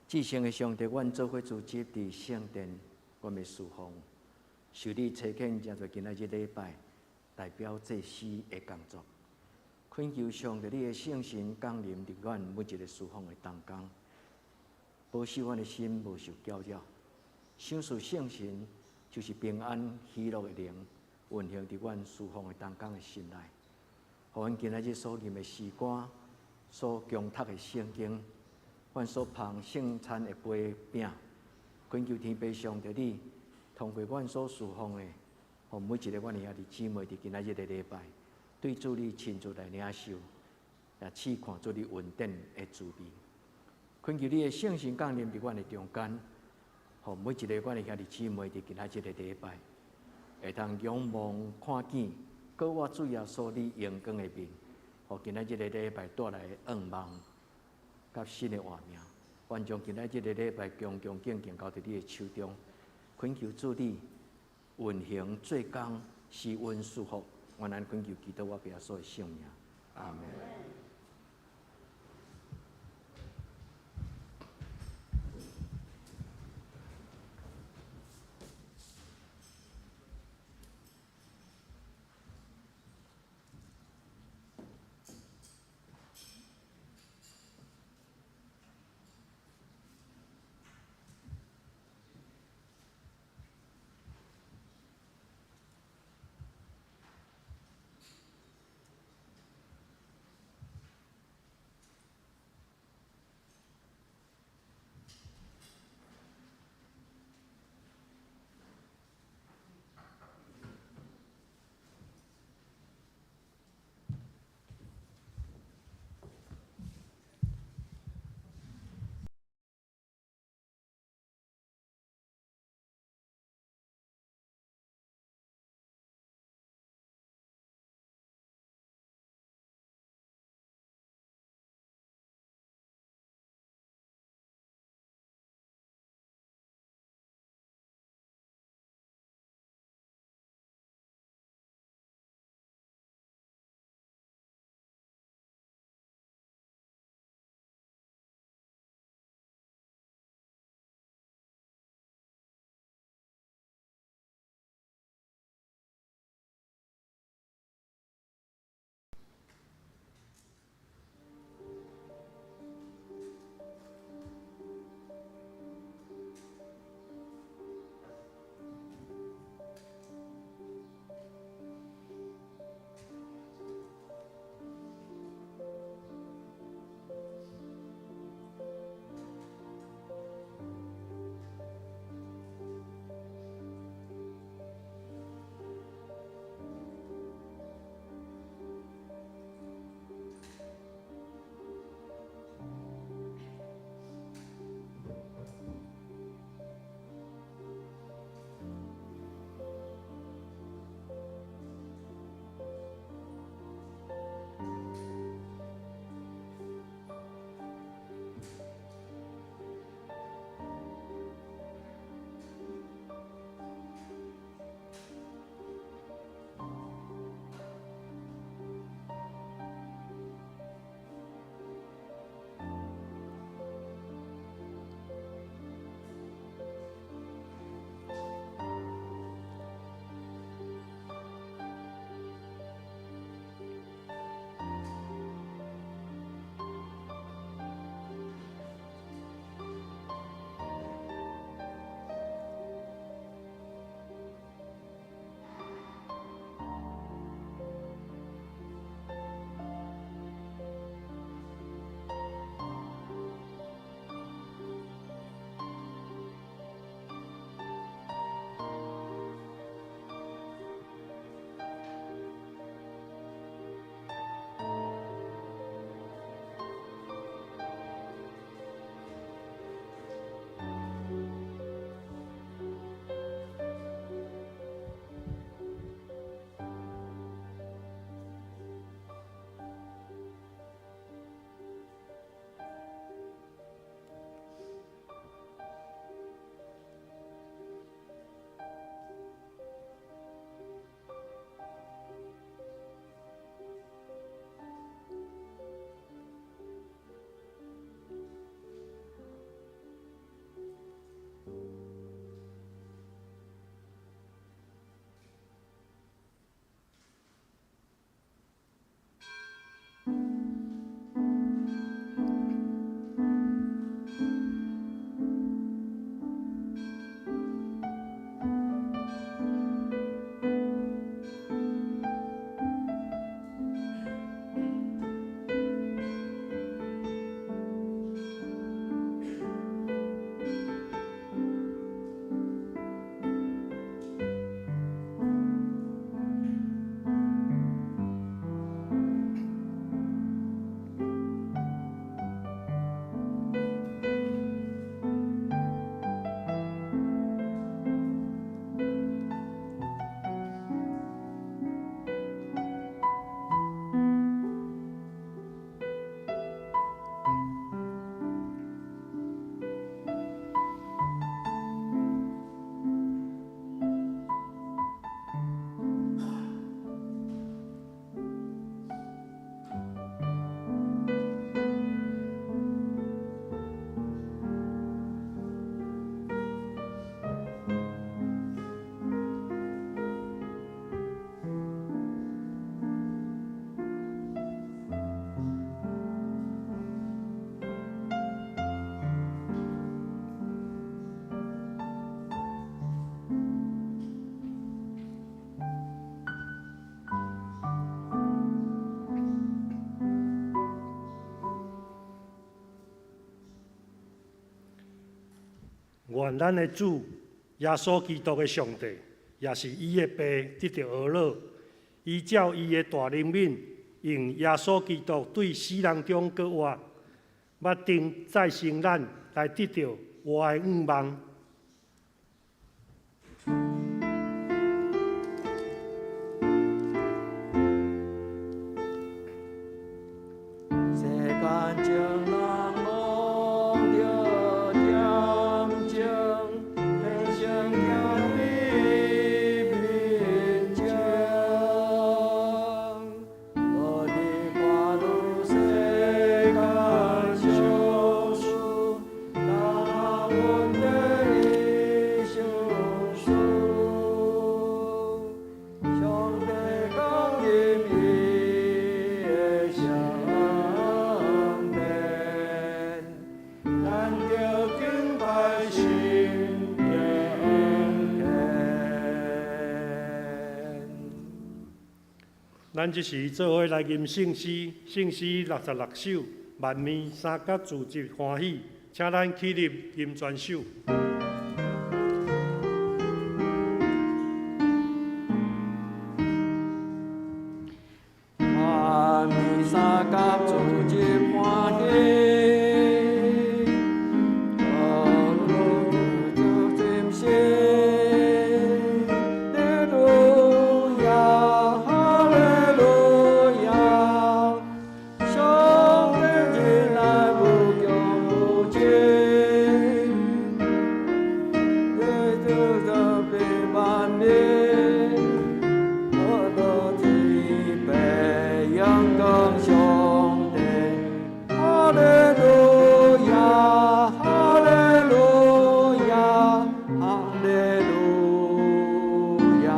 至聖的上帝，阮做伙聚集佇聖殿，阮的事奉，受你差遣，成做今仔日禮拜代表祭司的工作。懇求上帝，你的聖神降臨佇阮每一个事奉的當中，保守阮的心無受攪擾。賞賜聖神就是平安喜樂的靈，運行佇阮事奉的當中的心內，予阮今仔日所吟的詩歌，所誦讀的聖經，阮所捧聖餐的杯餅，懇求天父上帝你通過阮所事奉的，予每一个阮的兄弟姊妹佇今仔日的禮拜，對主你親自來領受，也試看主你恩典的滋味。懇求你的聖神降臨佇阮的中間，予每一个阮的兄弟姊妹佇今仔日的禮拜，會通仰望看見，閣我主耶穌你榮光的面，予今仔日的禮拜帶來的願望，佮新的活命。願將今仔日的禮拜恭恭敬敬交佇你的手中，懇求主你運行做工，施恩賜福。願咱懇求基督我耶穌的聖名，阿門。願咱的主耶穌基督的上帝，也是伊的爸得著呵咾。伊照伊的大憐憫，用耶穌基督對死人中閣活，捌定再生咱來得著活的向望。世間眾人攏著恬靜，天上行秘密情，何日看汝世間相思，那阮的理相思，上帝降臨伊的聖殿，咱著敬拜心敬虔。咱這時做伙來吟聖詩，聖詩66首，萬民三甲自執歡喜，請咱起立吟全首。萬民三甲自執歡喜，何如自真心，哈利路亞，哈利路亞，上帝仁愛無窮無盡，耶穌特別萬民，何樂天父榮光上帝，哈利路亞，哈利路亞，哈利路亞。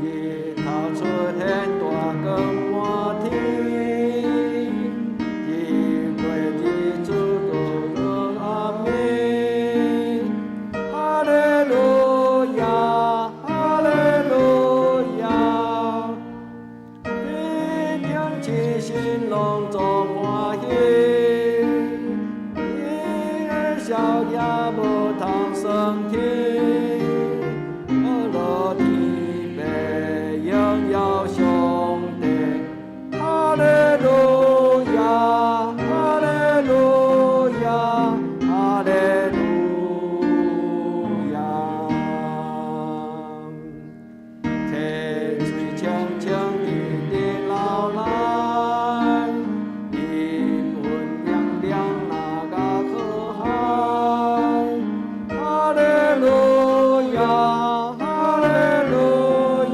日頭出現大光滿天，日月日柱都落暗暝。哈利路亞，哈利路亞，天頂齊心攏總歡喜，伊的笑靨無通算天，呵樂天父榮耀上帝，哈利路亞，哈利路亞，哈利路亞。溪水清清直直流來，陰雲涼涼若甲苦海。哈利路亞，哈利路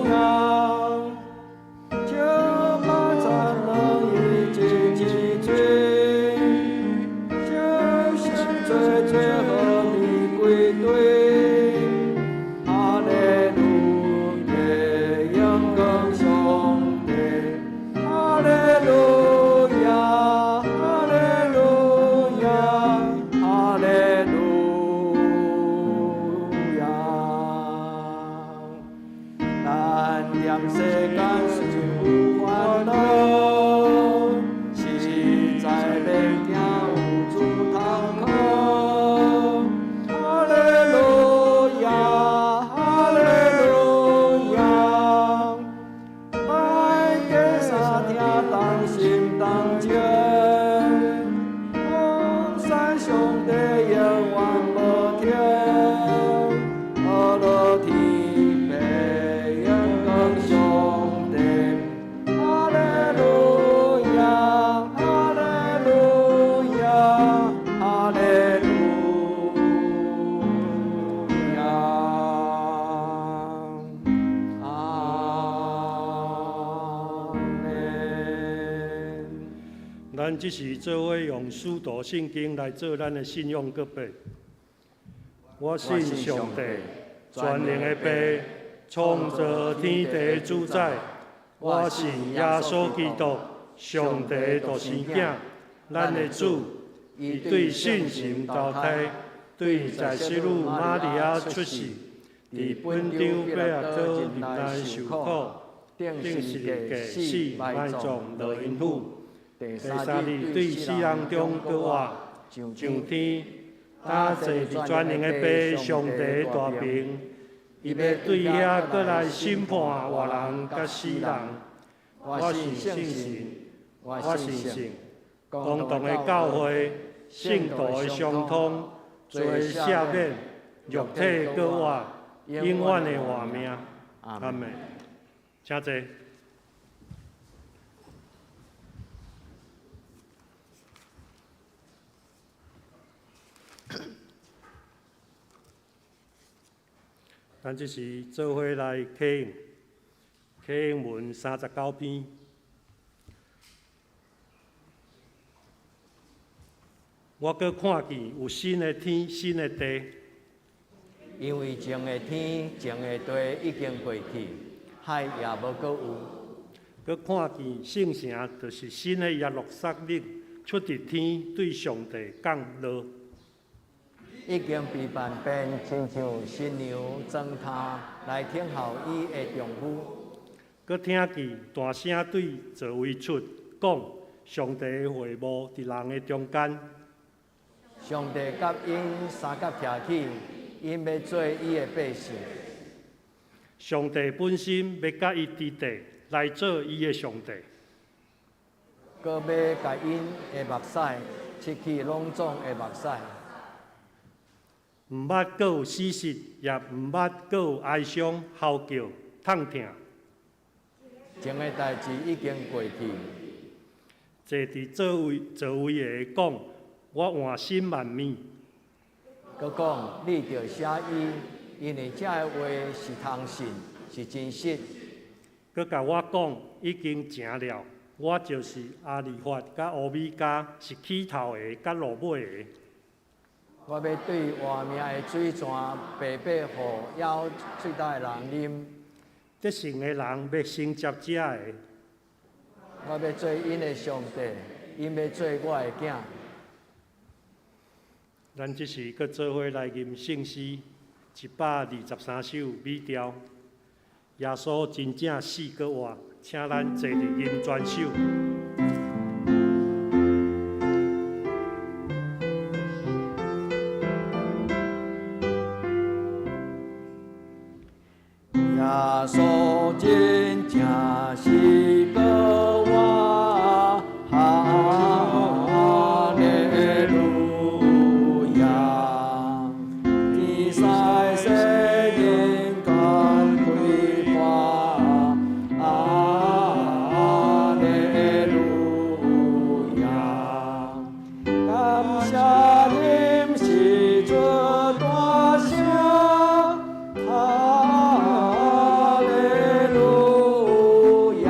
亞，笑馬燦爛伊真真水，笑聲吹吹和美歸對。哈利路亞，榮光上帝，哈利路亞，哈利路亞，哈利路亞。咱踮世間雖有煩惱，實在免驚有諸痛苦。哈利路亞，哈利路亞，拜家三聽同心同情，奉山上帝永遠無停，呵樂天父榮光上帝，哈利路亞，哈利路亞，哈利路亞。阿們。咱這時做伙用使徒信經來做咱的信仰告白。我信上帝，全能的父，創造天地的主宰。我信耶穌基督，上帝的獨生囝，咱的主，伊對聖神投胎，對在聖女瑪利亞出世，佇本丟彼拉多入內受苦，釘十字架死埋葬落陰府。第三日對死人中閣活，上上天，搭坐佇全能的父上帝的大爿，伊欲對遐閣來審判活人佮死人。我信聖神，我信聖公同的教會，聖徒的相通，罪的赦免，肉體的閣活，永遠的活命。阿們。請坐。咱這時做伙來啟應，啟應文39篇。我閣看見有新的天、新的地。因為前的天、前的地已經過去，海也無閣有。閣看見聖城，就是新的耶路撒冷，出佇天，對上帝降落。已經被扮變，親像新娘妝奅來等候伊的丈夫。閣聽見大聲對座位出講：上帝的會幕佇人的中間。上帝佮𪜶相佮徛起，𪜶欲做伊的百姓。上帝本身欲佮伊佇地來做伊的上帝。閣欲共𪜶的目屎拭去攏總的目屎。毋捌閣有死實，也毋捌閣有哀傷、嚎叫、痛疼。前的代誌已經過去。坐佇座位的講：我換新萬物。閣講，你著寫伊，因為這个話是通信，是真實。閣共我講，已經成了。我就是阿利法佮烏米迦，是起頭的佮落尾的。我欲對活命的水泉白白予枵喙焦的人啉。得勝的人欲承接這个。我欲做𪜶的上帝，𪜶欲做我的囝。咱這時閣做伙來吟聖詩123首美調。耶穌真正死閣活，請咱齊佇吟全首。耶穌真正死閣活，哈利路亞！天使世人間開花，哈利路亞！感謝恁是出大聲，哈利路亞！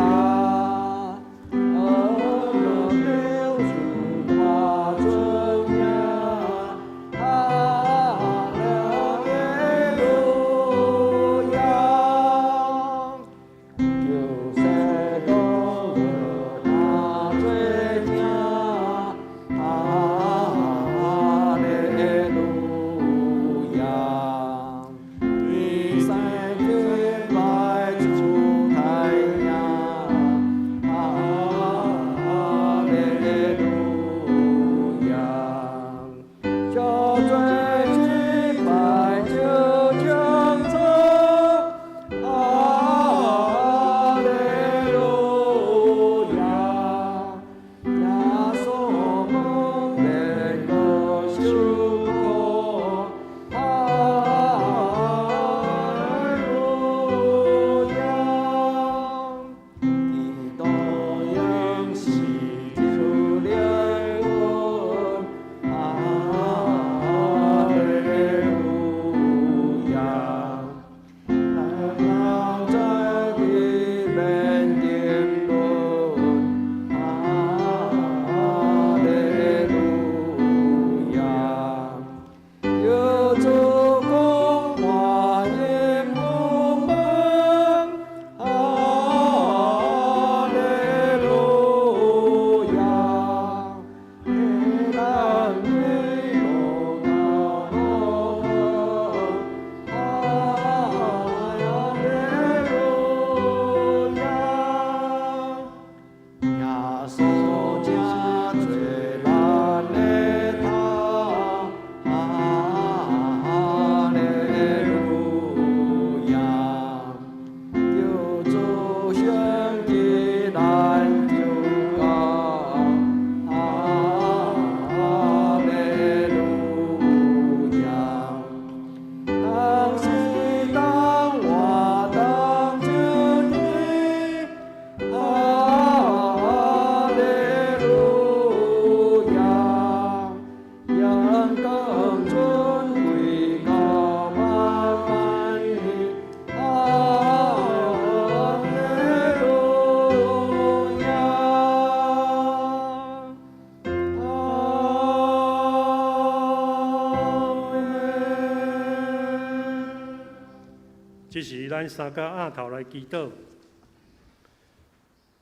這時，咱三甲仰頭來祈禱。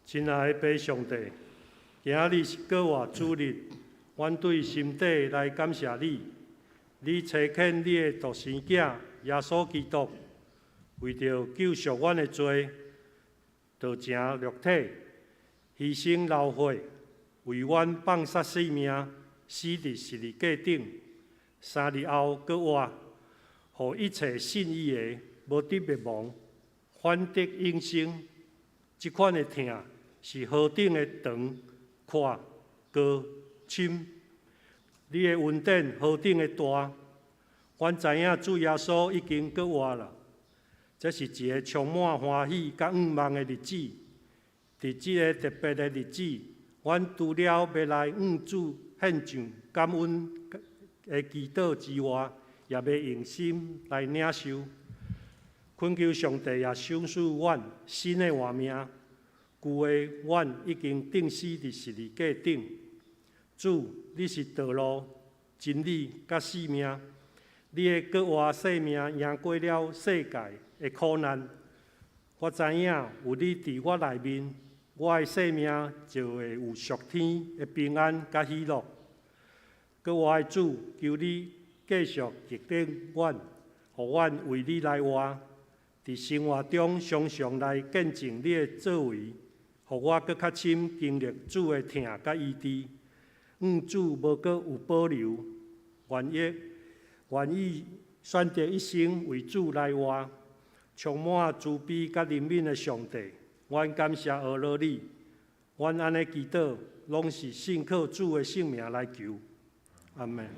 親愛的父上帝，今仔日是閣活主日，阮對心底來感謝你。你差遣你的獨生囝耶穌基督，為著救贖阮的罪，道成肉體，犧牲流血，為阮放捨性命，死佇十字架頂，3日後閣活，予一切信伊的無得滅亡，反得永生。這款的疼是何等的長、闊、高、深！你的恩典何等的大！阮知影主耶穌已經閣活啦。這是一个充滿歡喜佮向望的日子。佇這个特別的日子，阮除了欲來向主獻上感恩的祈禱之外，也欲用心來領受。懇求上帝也賞賜阮新的活命，舊的阮已經釘死佇十字架頂。主，你是道路、真理佮生命，你的閣活生命贏過了世界的苦難。我知影有你佇我內面，我的生命就會有屬天的平安佮喜樂。閣活的主，求你繼續激勵阮，予阮為你來活。佇生活中常常來見證你的作為，予我閣較深經歷主的疼佮醫治。向主無閣有保留，願意選擇一生為主來活，充滿慈悲佮憐憫的上帝，阮感謝阿羅你。阮按呢祈禱，攏是信靠主的聖名來求。阿們。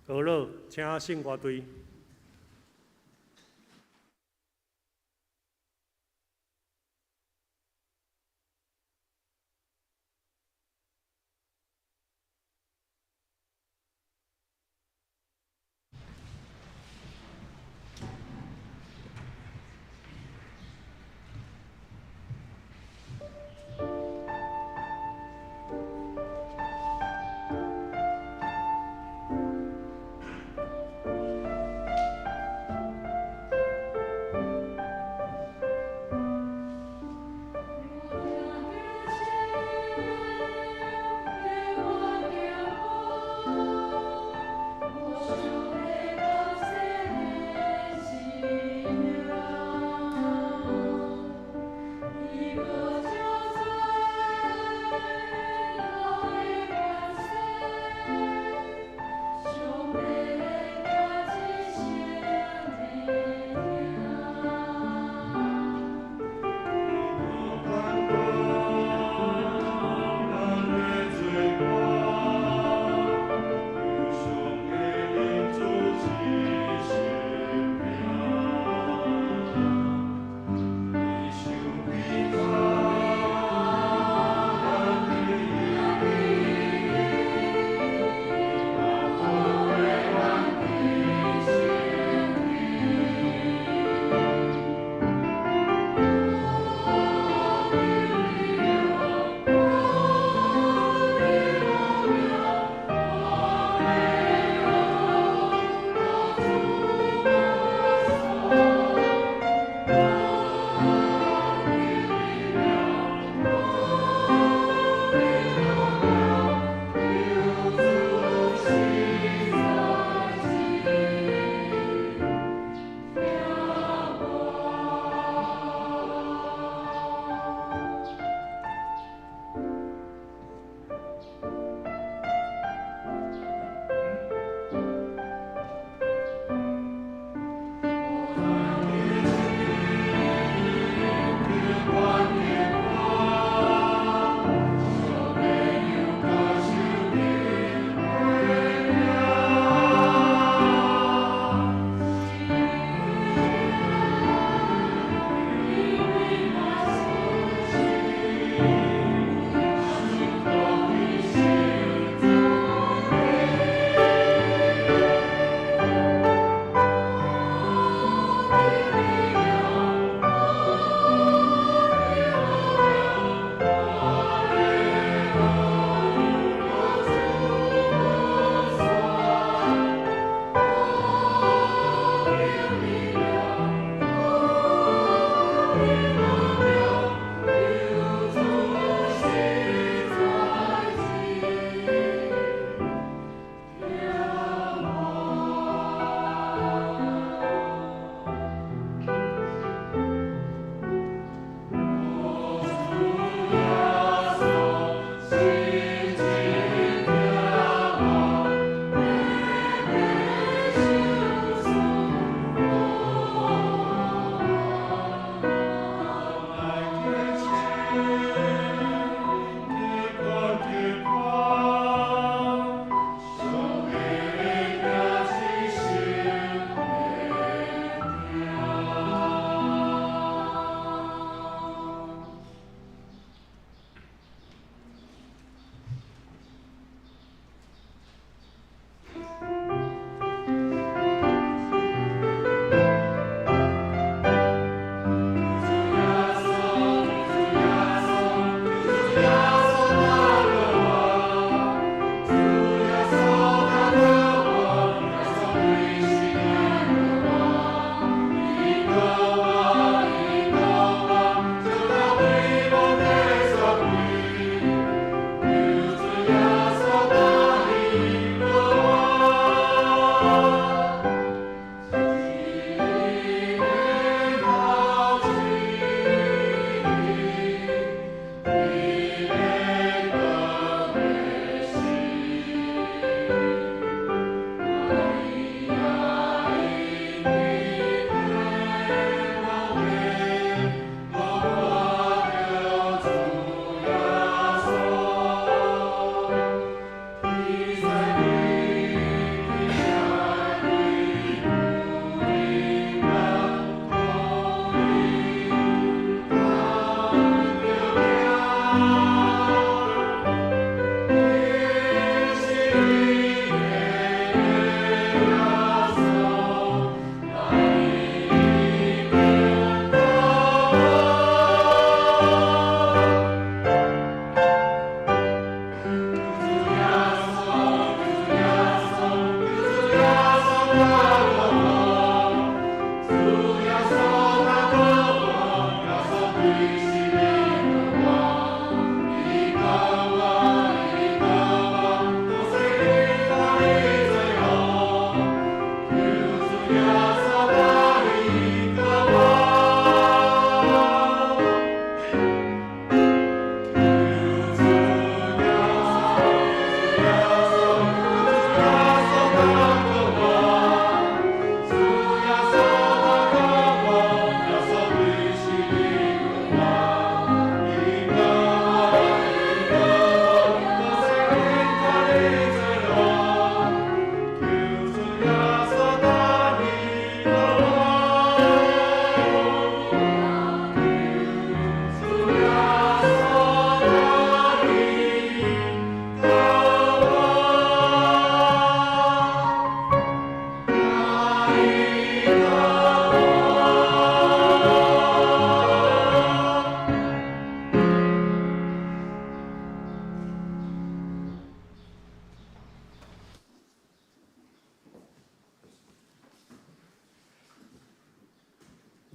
好了，請聖歌隊。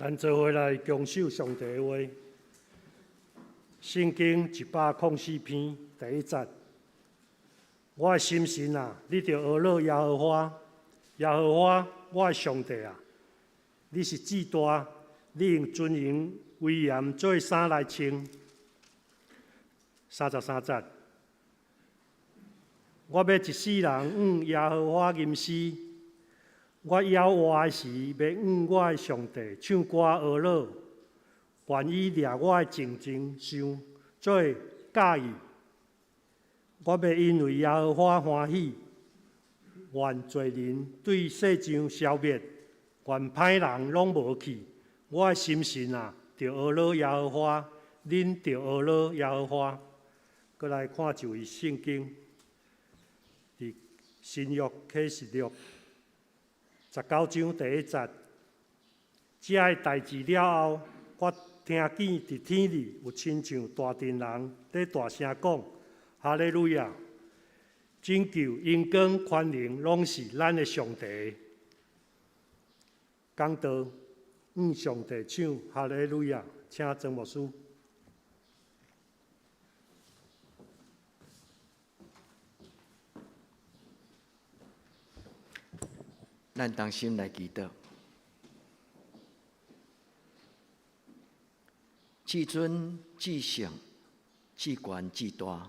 咱做伙來恭守上帝的話，聖經104篇第一節。我的心神啊，你著呵咾耶和華，耶和華，我的上帝啊，你是至大，你用尊榮威嚴做衫來穿。33節，我欲一世人向耶和華吟詩，我猶活的時，欲向我的上帝唱歌呵咾，願伊掠我的性情想做教義。我欲因為耶和華歡喜，願罪人對世上消滅，願歹人攏無去。我的心神啊，著呵咾耶和華，恁著呵咾耶和華。閣來看一位聖經，佇新約啟示錄19章第一節，這个代誌了後，我聽見佇天裡有親像大陣人咧大聲講：哈利路亞！拯救、榮光、權能，攏是咱的上帝。講道，向上帝唱哈利路亞，請曾牧師。咱同心來祈禱，至尊、至聖、至懸、至大，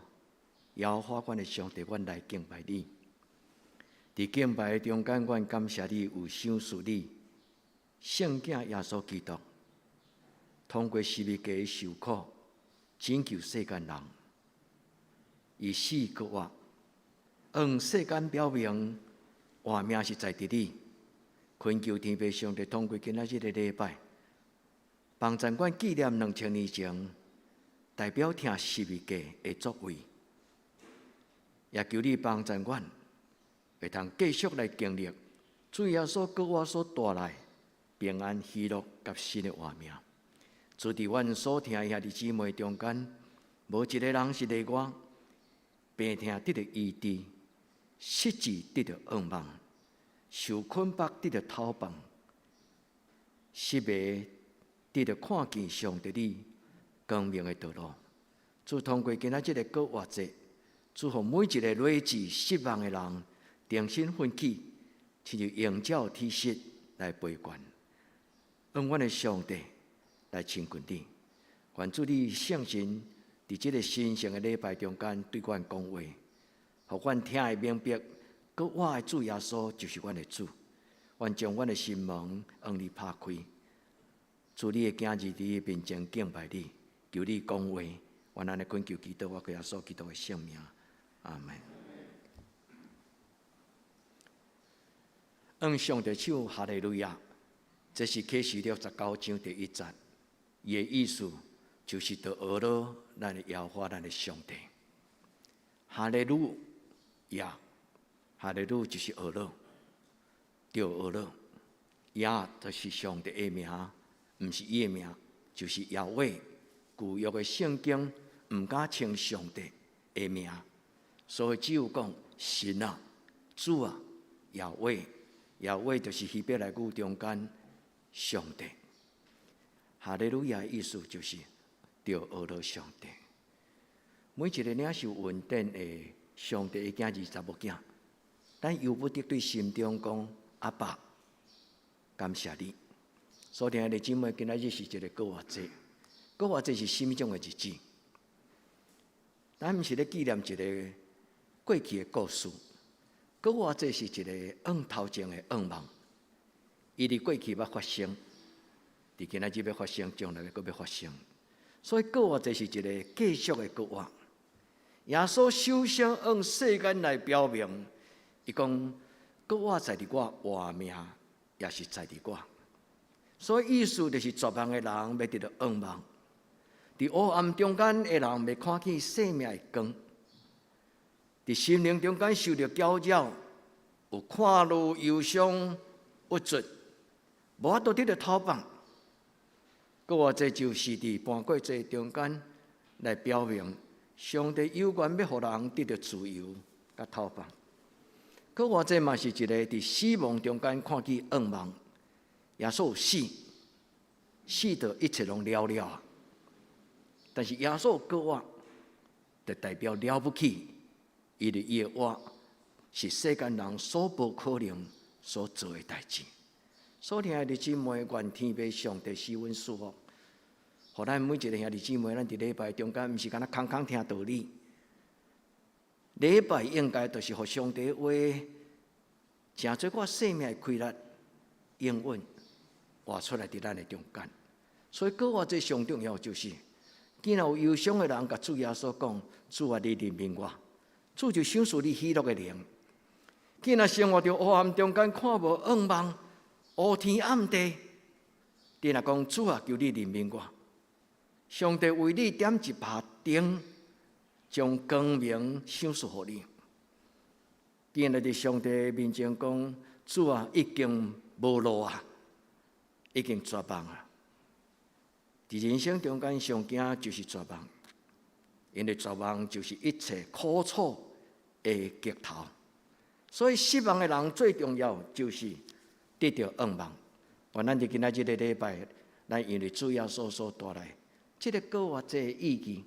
耶和華阮的上帝，阮來敬拜你。佇敬拜的中間，阮感謝你有賞賜你聖子耶穌基督，通過十字架受苦，拯救世間人，伊死閣活，向世間表明活命是在佇你。懇求天父上帝通過今仔日的禮拜，幫助阮紀念2000年前代表疼十字架的作為，也求你幫助阮會通繼續來經歷主耶穌閣活所帶來平安、喜樂佮新的活命。主佇阮所疼的兄弟姊妹中間，無一个人是例外，病痛得著醫治，失志得著向望，受捆綁得著透放，失明得著看見上帝你光明的道路。主通過今仔這个復活節，祝福每一个睿智失望的人，重新奮起，親像鷹鳥體質來飛懸，向阮的上帝來親近你。願主你聖神佇這个神聖的禮拜中間對阮講話，予阮聽會明白，閣活的主耶穌就是阮的主。願將阮的心門向你拍開，主你的囝兒佇你面前敬拜你，求你講話。願按呢懇求祈禱，我耶穌基督的聖名，阿門。向上帝唱哈利路亞，這是啟示錄19章第一節，伊的意思就是著呵咾咱的耶和華，咱的上帝。哈利路亞，哈利路就是呵咾，著呵咾，亞就是上帝的名，毋是伊的名，就是耶和華。舊約的聖經毋敢稱上帝的名，所以只有講神啊、主啊、耶和華，耶和華就是希伯來語中間上帝。哈利路亞的意思就是著呵咾上帝。每一個領受恩典的上帝的囝兒查某囝，咱由不得對心中講阿爸，感謝你。所聽的姊妹，今仔日是一個復活節。復活節是啥物種的日子？咱毋是咧紀念一個過去的故事。復活節是一個向頭前的向望，伊佇過去捌發生，佇今仔日欲發生，將來閣欲發生。所以復活節是一個繼續的復活。耶穌首先向世間來表明，伊講復活在佇我，活命也是在佇我。所以意思就是絕望的人欲得著向望。佇黑暗中間的人，欲看見生命的光；佇心靈中間受著攪擾，有看路憂傷、鬱卒，無法度得著透放。閣活節就是佇盤過節中間來表明，上帝有權欲予人得著自由佮透放。閣活節嘛是一個佇死亡中間看見向望，耶穌死，死就一切攏了了。但是耶穌復活，就代表了不起，因為伊的活是世間人所無可能所做的代誌。所聽的弟姊妹，願天父上帝賜阮祝福，予咱每一个兄弟姊妹，咱佇禮拜中間，毋是干焦空空聽道理。禮拜應該就是予上帝話，成做我生命的規律，永遠活出來佇咱的中間。所以，閣活這上重要就是，既然有憂傷的人，共主耶穌講：主啊，你憐憫我。主就賞賜你喜樂的靈。既然生活佇黑暗中間，看無盼望，烏天暗地，你若講主啊，求你憐憫我。上帝為你點一把燈，將光明賞賜予你。既然佇上帝面前講，主啊，已經無路啊，已經絕望啊！佇人生中間上驚就是絕望，因為絕望就是一切苦楚的源頭。所以失望的人最重要就是得著盼望。願咱佇今仔這个禮拜，咱因為主耶穌所帶來這个復活這个意義，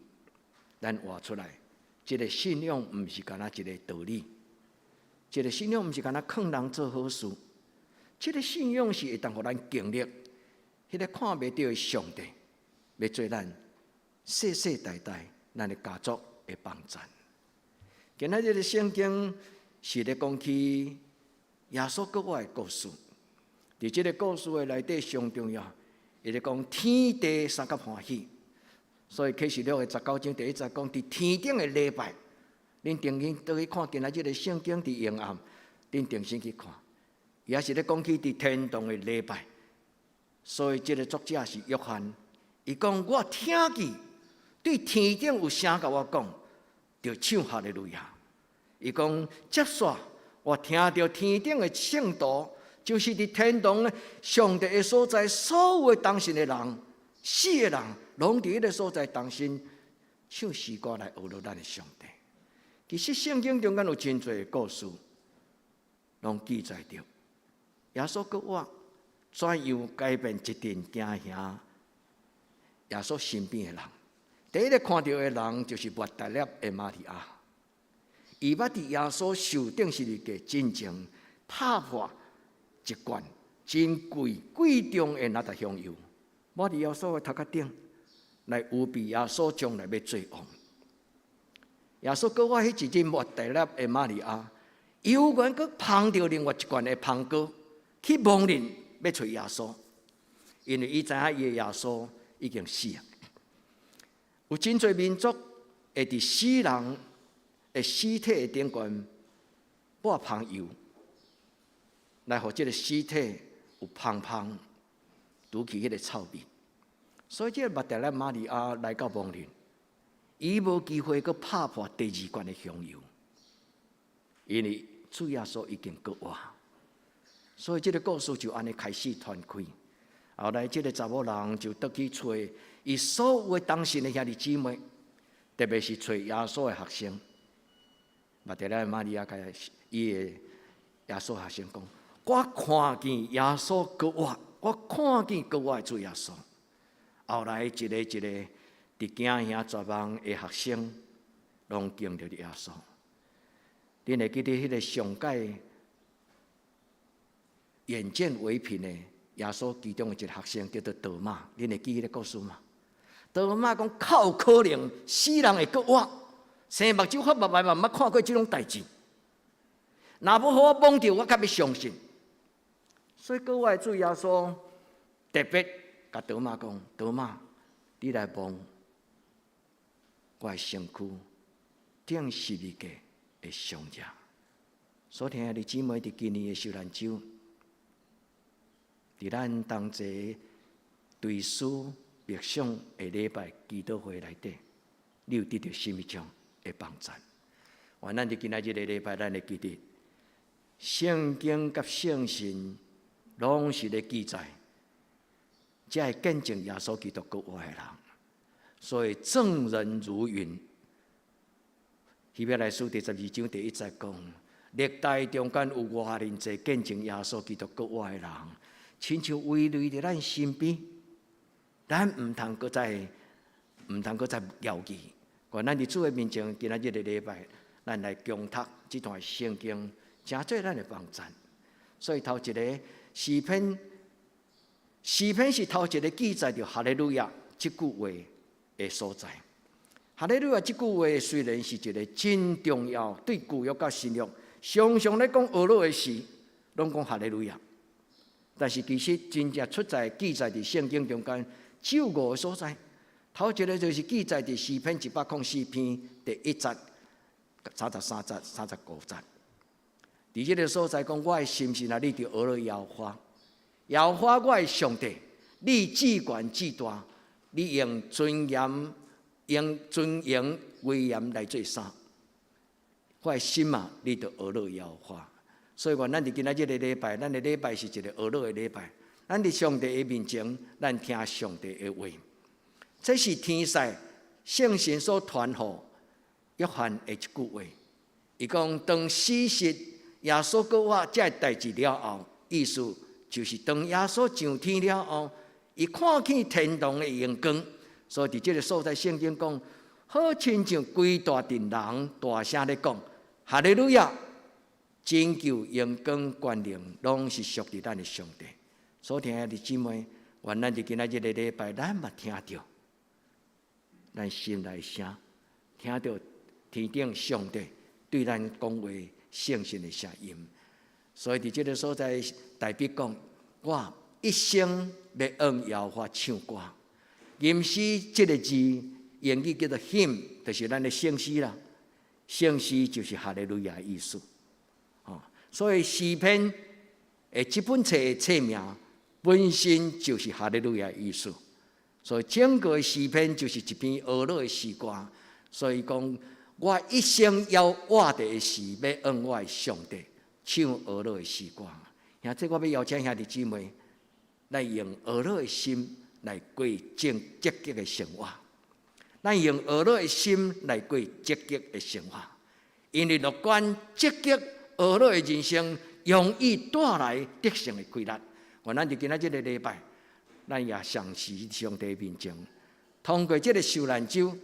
咱活出來。這个信仰毋是干焦一个道理，這个信仰毋是干焦勸人做好事，這个信仰是會當予咱經歷，彼个看袂著的上帝，欲做咱世世代代咱的家族的幫贊。今仔日的聖經是咧講起耶穌復活的故事，佇這个故事的內底上重要，伊咧講天地相佮歡喜。所以啟示錄的19章第1節講，佇天頂的禮拜，恁定睛倒去看今仔日的聖經佇幽暗，恁定神去看，也是咧講起佇天堂的禮拜。所以這个作者是約翰，伊講我聽見對天頂有聲共我講，就唱哈利路亞。伊講接續我聽著天頂的聖徒，就是佇天堂上帝的所在，所有的同信的人、死的人，攏佇彼个所在同心唱詩歌來呵咾咱的上帝。其實聖經中間有真濟故事，攏記載著耶穌復活怎樣改變一陣驚嚇耶穌身邊的人。第一个看著的人就是抹大拉的瑪利亞，伊捌佇耶穌受釘十字架進前拍破一罐真貴貴重的哪噠香油，抹佇耶穌的頭殼頂，來預備耶穌將來欲做王。耶穌復活彼一日，抹大拉的瑪利亞，猶原閣捧著另外一罐的香膏去亡人欲揣耶穌，因為伊知影伊的耶穌已經死啊。有真濟民族會佇死人的屍體的頂懸抹香油，來予這个屍體有芳芳除去彼个臭味。所以這个抹大拉瑪利亞來到亡人，伊無機會閣拍破第二罐的香油，因為主耶穌已經復活。所以這个故事就按呢開始傳開。後來這个查某人就倒去揣伊所有的同信的兄弟姊妹，特別是揣耶穌的學生。抹大拉瑪利亞共伊的耶穌學生講：我看見耶穌復活，我看見復活的主耶穌。後來一个一个佇驚嚇絕望的學生，攏見著耶穌。恁會記得彼个上蓋眼見為憑的耶穌其中的一個學生叫做多馬，恁會記彼個故事嗎？多馬講較有可能死人會復活，生目睭發目來嘛毋捌看過這種代誌。若無予我摸著，我較欲相信。所以閣活的主耶穌特別共多馬講：多馬，你來摸我的身軀釘十字架的傷跡。所聽的姊妹佇今年的受難週，佇咱同齊追思默想的禮拜祈禱會內底，你有得著啥物種的幫贊？願咱佇今仔日的禮拜，咱會記得聖經佮聖神攏是咧記載，才會見證耶穌基督復活的人。所以證人如雲。希伯來書第12章第1節講，歷代中間有偌爾濟見證耶穌基督復活的人，親像圍圍佇咱身邊。咱毋通閣再，毋通閣再猶豫。願咱佇主的面前，今仔日的禮拜，咱來恭讀這段聖經，成做咱的幫贊。所以頭一個詩篇，詩篇是頭一個記載著哈利路亞這句話的所在。哈利路亞這句話雖然是一個真重要，對舊約佮新約，常常咧講呵咾的時，攏講哈利路亞。但是其實真正出在記載佇聖經中間，只有五個所在。頭一個就是記載佇詩篇104篇第1節、33節、35節。佇這個所在講，我的心神啊，你著呵咾耶和華，耶和華我的上帝，你至懸至大，你用尊嚴、用尊榮威嚴來做衫。我的心啊，你著呵咾耶和華。所以講，咱佇今仔這個禮拜，咱的禮拜是一個呵咾的禮拜。咱佇上帝的面前，咱聽上帝的話。這是天使聖神所傳予約翰的一句話。伊講，當死實耶穌閣活這个代誌了後，意思就是當耶穌上天了後，伊看見天堂的榮光。所以佇這個所在，聖經講，好親像規大陣人大聲咧講：哈利路亞！拯救、榮光、權能，攏是屬佇咱的上帝。所聽的姊妹，願咱佇今仔這個禮拜，咱嘛聽著，咱心內聲，聽著天頂上帝對咱講話聖神的聲音。所以佇這個所在，大衛講：我一生欲向耶和華唱歌。吟詩這個字，英語叫做 hymn，就是咱的聖詩啦。聖詩就是哈利路亞的意思。所以詩篇的這本冊的冊名本身就是哈利路亞的意思。所以整個詩篇就是一篇呵咾的詩歌。所以講，我一生猶活著的時，欲向我的上帝唱呵咾的詩歌。兄弟，我欲邀請兄弟姊妹來用呵咾的心來過正積極的生活。咱用呵咾的心來過積極的生活，因為樂觀積極呵咾的人生，容易帶來得勝的規律。願咱佇今仔這個禮拜，咱也相時上帝面前，通過這個受難週，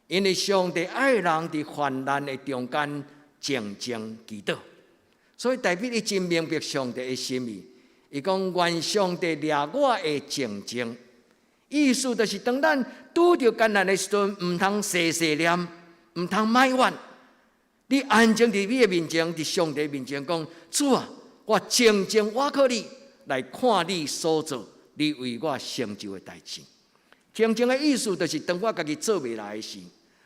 因為上帝愛人佇患難的中間靜靜祈禱，所以大衛伊真明白上帝的心意。伊講願上帝掠我會靜靜，意思就是當咱拄著艱難的時陣，毋通細細念，毋通埋怨。你安靜佇你的面前，佇上帝面前講：主啊，我靜靜倚靠你，來看你所做，你為我成就的代誌。靜靜的意思就是，當我家己做袂來的時，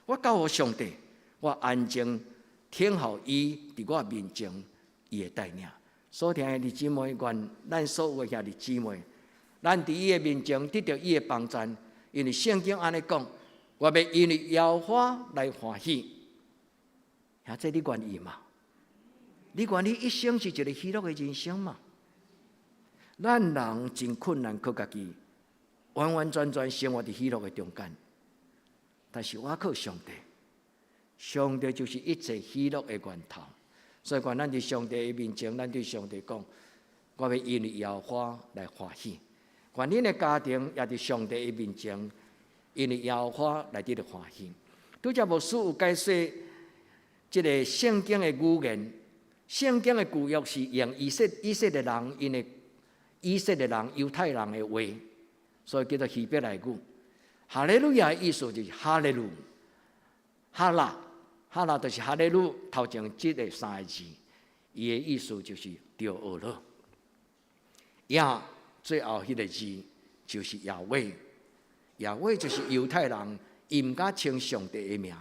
我交予上帝，我安靜聽候伊佇我面前，伊的帶領。所聽的弟姊妹，願咱所有的兄弟姊妹，咱佇伊的面前得著伊的幫贊，因為聖經按呢講，我欲因為耶和華來歡喜。兄弟你願意嗎？你願意一生是一個喜樂的人生嗎？咱人真困難，靠家己完完全全生活佇喜樂的中間。但是我靠上帝，上帝就是一切喜樂的源頭。所以，願咱佇上帝的面前，咱對上帝講：我欲因為耶和華來歡喜。願恁的家庭也佇上帝的面前，因為耶和華來得著歡喜。拄才牧師有解說這個聖經的語言，聖經的舊約是用以色列人𪜶的以色列人猶太人的話，所以叫做希伯來語。哈利路亞的意思就是哈利路，哈拉哈拉就是哈利路頭前這個三個字，伊的意思就是著呵咾。亞最後彼個字就是亞威，亞威就是猶太人，伊毋敢稱上帝的名，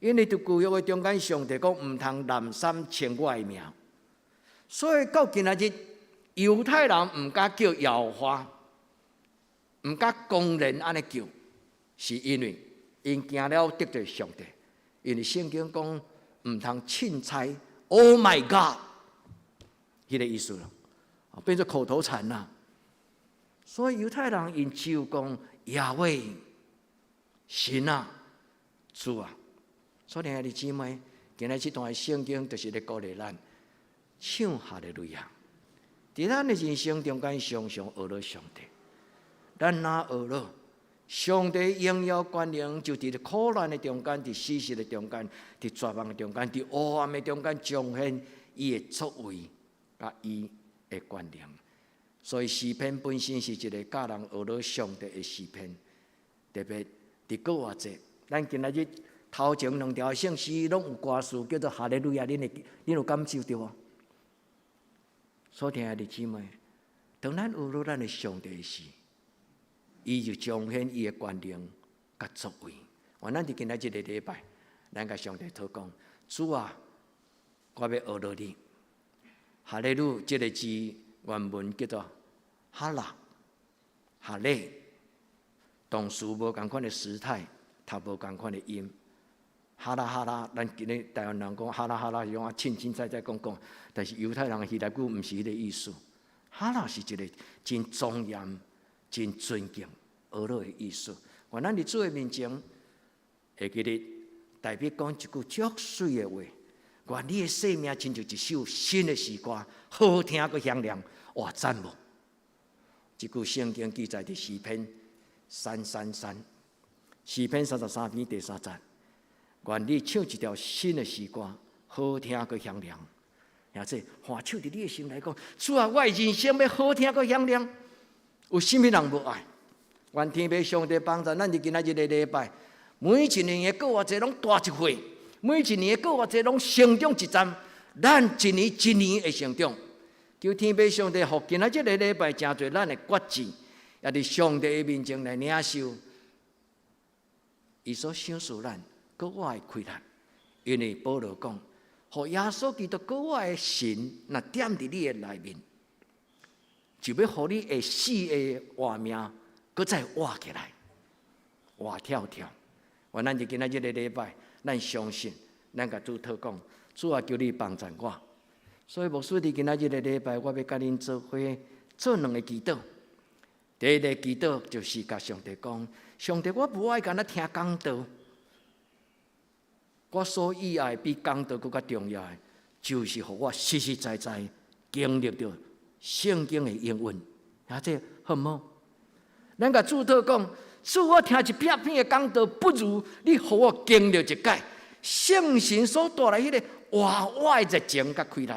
因為佇舊約的中間，上帝講毋通濫三稱我的名，所以到今仔日，猶太人毋敢叫耶和華，毋敢公然按呢叫，是因為𪜶驚了得罪上帝，因為聖經講毋通凊彩，Oh my God，彼個意思咯，變做口頭禪啦。所以猶太人𪜶只有講亞威神啊，主啊。所以兄弟姊妹，今日這段聖經就是咧鼓勵咱唱哈利路亞。佇咱的人生中間，常常呵咾上帝。咱若呵咾，上帝榮耀權能就佇苦難的中間，佇死蔭的中間，佇絕望的中間，佇黑暗的中間，彰顯伊的作為佮伊的權能。所以詩篇本身是一个教人學樂上帝的詩篇，特別佇復活節，咱今仔日頭前兩條聖詩攏有歌詞叫做哈利路亞，恁會恁有感受著無？所聽的弟姊妹，當咱學樂咱的上帝時，伊就彰顯伊的權能佮作為。願咱佇今仔這個禮拜，咱共上帝禱講：主啊，我欲學樂你。哈利路這个字原文叫做哈拉哈利，動詞無仝款的時態，讀無仝款的音。哈拉哈拉，咱今日台灣人講哈拉哈拉是講啊凊凊彩彩講講，但是猶太人希臘語毋是彼個意思。哈拉是一个真莊嚴、真尊敬、學樂的意思。願咱佇主的面前，會記得大衛講一句足媠的話：願你的生命親像一首新的詩歌，好聽閣響亮，哇讚無？這句聖經記載佇詩篇333，詩篇33篇第三節。願你唱一條新的詩歌，好聽閣響亮。或者揮手佇你的心內講：主啊，我的人生欲好聽閣響亮。有啥物人無愛？願天父上帝幫助咱佇今仔日個禮拜，每一年的復活節攏大一歲，每一年的復活節攏成長一層，咱一年一年的成長。求天父上帝，予今仔這個禮拜成做咱的決志，也佇上帝的面前來領受伊所賞賜咱閣外的氣力。因為保羅講，予耶穌基督閣外的神，若踮佇你的內面，就欲予你會死的活命，閣再活起來，活跳跳。願咱佇今仔這個禮拜，咱相信，咱共主禱講，主啊，求你幫助我。所以牧師佇今仔這個禮拜，我欲佮恁做伙做兩個祈禱。第一个祈禱就是共上帝講：上帝，我無愛干焦聽講道，我所以愛比講道閣較重要的，就是予我實實在在經歷著聖經的應允。啊，這好無？咱共主禱講，主，我聽一片片的講道，不如你予我經歷一擺聖神所帶來彼个活活的熱情佮氣力。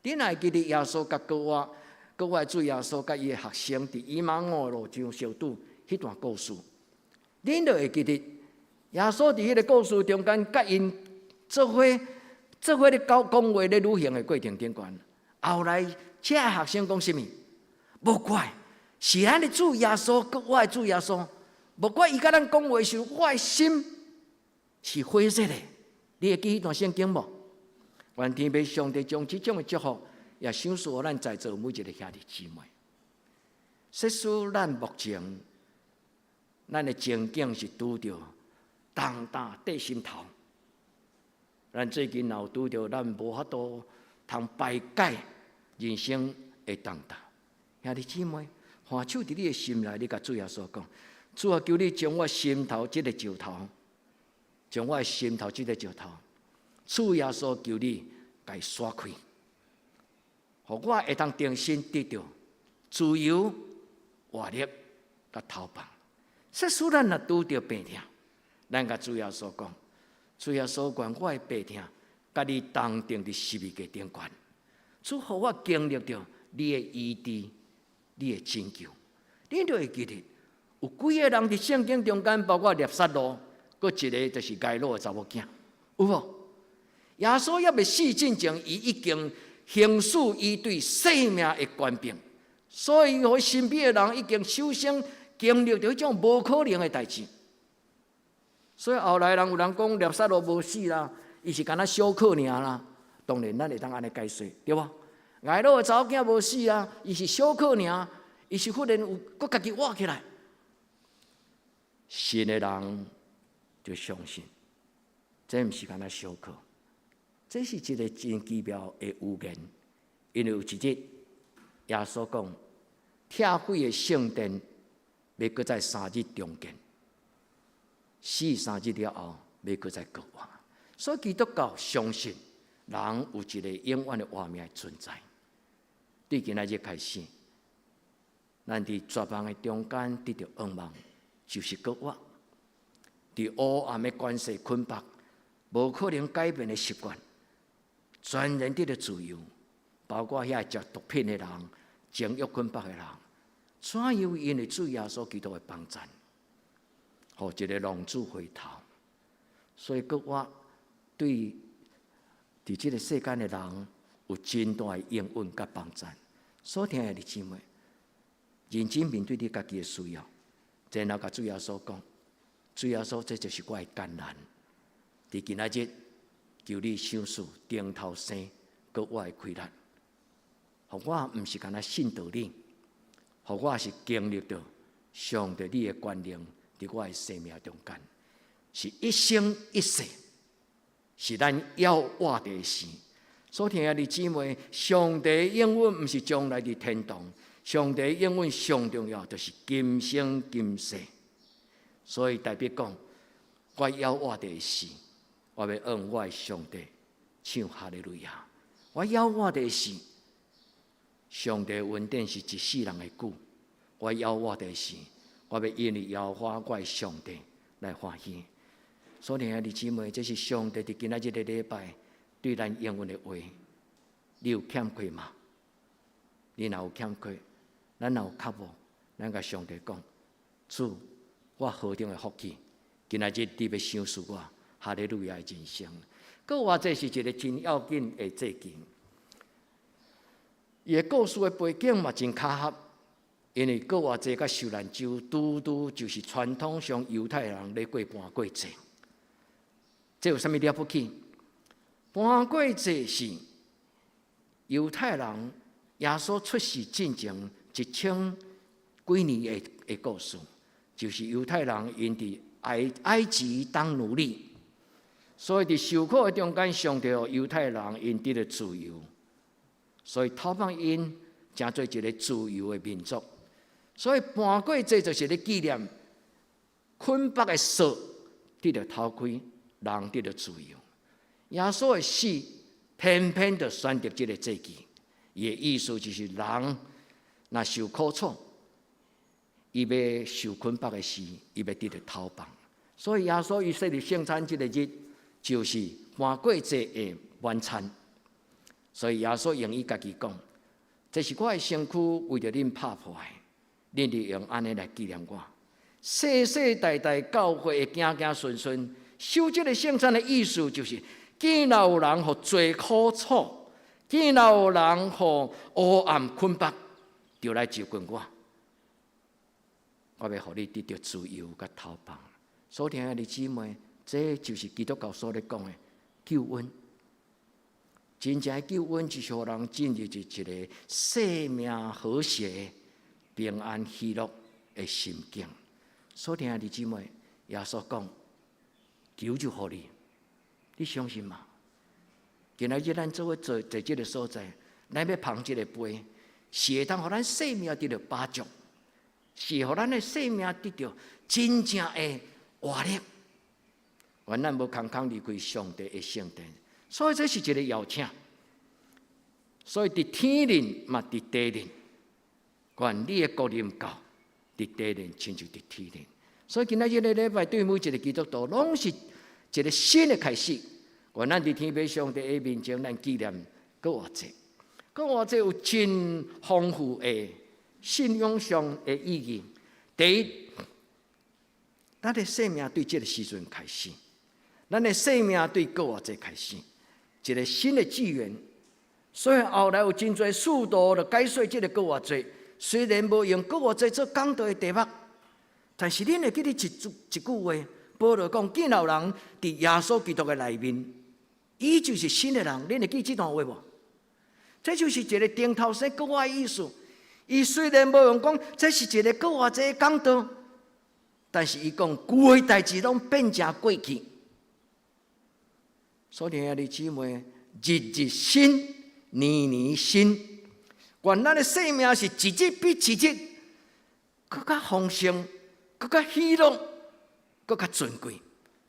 你若會記得耶穌佮閣活、閣活的主耶穌佮伊的學生佇以馬忤路上相拄彼段故事，恁就會記得耶穌佇彼个故事中間，佮𪜶做伙做伙咧講講話咧旅行的過程頂懸，後來這學生講啥物？無怪是咱的主耶穌，閣活的主耶穌，無怪伊佮咱講話時，我的心是火熱的。你會記彼段聖經無？願天父上帝將這種的祝福，也賞賜予咱在座每一个兄弟姊妹。即使咱目前，咱的情景是拄著重擔綴心頭，咱最近若有拄著咱無法度通排解人生的重擔，兄弟姊妹，揮手佇你的心內，你共主耶穌講：主啊，求你將我心頭這个石頭，將我的心頭這个石頭。主耶穌求你共伊徙開，予我會當重新得著自由、活力佮投放。即使咱若拄著病痛，咱共主耶穌講：主耶穌，願我的病痛，佮你同釘佇十字架頂懸。主予我經歷著你的醫治、你的拯救。你就會記得有幾个人佇聖經中間，包括拉撒路，閣一个就是該魯的查某囝，有無？耶穌猶未死進前，伊已經行使伊對生命的權柄，所以予身邊的人已經首先經歷著彼種無可能的代誌。所以後來人有人講拉撒路無死啦，伊是干焦小可爾啦。當然，咱會當按呢解釋，對無？該魯的查某囝無死啊，伊是小可爾，伊是忽然有閣家己活起來。信的人就相信，這毋是干焦小可。這是一个真奇妙的預言，因為有一日耶穌講，拆毀的聖殿欲閣再三日重建，死三日了後欲閣再復活。所以基督教相信人有一個永遠的活命存在。對今仔日開始，咱佇絕望的中間得著盼望。就是閣活。佇黑暗的關係捆綁，無可能改變的習慣，全然得著自由。包括遐食毒品的人、情慾捆綁的人，怎樣因為主耶穌基督的幫贊，予一個浪子回頭。所以閣活對佇這個世間的人有真大的應允佮幫贊。所聽的弟姊妹，認真面對你家己的需要，然後共主耶穌講：主耶穌，這就是我的艱難。佇今仔日，求你賞賜頂頭生閣活的氣力，予我毋是干焦信道理，予我是經歷著上帝你的權能佇我的生命中間，是一生一世，是咱猶活的時。所聽的弟姊妹，上帝應允毋是將來佇天堂，上帝應允上重要就是今生今世。所以大衛講，我猶活的時，我欲向我的上帝唱哈利路亞。我猶活的時，上帝恩典是一世人的久。我猶活的時，我欲因為耶和華我的上帝來歡喜。所以兄弟姊妹，這是上帝佇今仔日這個禮拜對咱應允的話。你有欠缺嗎？你若有欠缺，咱若有渴慕，咱共上帝講：主，我何等的福氣！今仔日你欲賞賜我哈利路亞的人生。閣活節是一個真要緊的節期。伊的故事的背景嘛真巧合，因為復活節佮受難週拄拄就是傳統上猶太人咧過盤過節。這有啥物了不起？盤過節是猶太人耶穌出世進前一千幾年的故事，就是猶太人𪜶佇埃及當奴隸，所以佇受苦的中間，上帝予猶太人𪜶得著自由，所以討放𪜶成做一個自由的民族。所以盤過節就是咧紀念捆綁的索得著脫開，人得著自由。耶穌的死偏偏就選擇這個節期，伊的意思就是人若受苦楚，伊欲受捆綁的時，伊欲得著討放。所以耶穌伊設立聖餐這個日，就是盤過節的晚餐。所以耶穌用伊家己講：這是我的身軀，為著恁拍破的，恁著用按呢來紀念我。世世代代教會的子子孫孫守這個聖餐的意思，就是見若有人予罪苦楚，見若有人予黑暗捆綁，就來就近我，我欲予你得著自由佮討放。所聽的姊妹，這就是基督教所咧講的救恩。真正的救恩就是予人進入一個生命和諧、平安喜樂的心境。所聽的姊妹，耶穌講：求就予你，你相信嗎？今仔日咱做伙坐佇這個所在，咱欲捧這個杯，是會當予咱生命得著飽足，是予咱的生命得著真正的活力。願咱無空空離開上帝的聖殿，所以這是一個邀請。所以佇天靈嘛，佇地靈，願你的國臨到，佇地靈親像佇天靈。所以今仔日這個禮拜對每一個基督徒，攏是一個新的開始。願咱佇天父上帝的面前，咱紀念復活節。復活節有真豐富的信仰上的意義。第一，咱的生命對這個時陣開始，咱的生命對復活節開始，一個新的紀元。所以後來有真濟使徒就解說這個復活節，雖然無用復活節做講道的題目，但是恁會記得一句話，保羅講：見有人佇耶穌基督的內面，伊就是新的人。恁會記這段話無？這就是一個頂頭生閣活的意思。伊雖然無用講，這是一個復活節的講道，但是伊講舊的代誌攏變成過去。所以兄弟姊妹，日日新，年年新。願咱的生命是一日比一日閣較豐盛，閣較喜樂，閣較尊貴。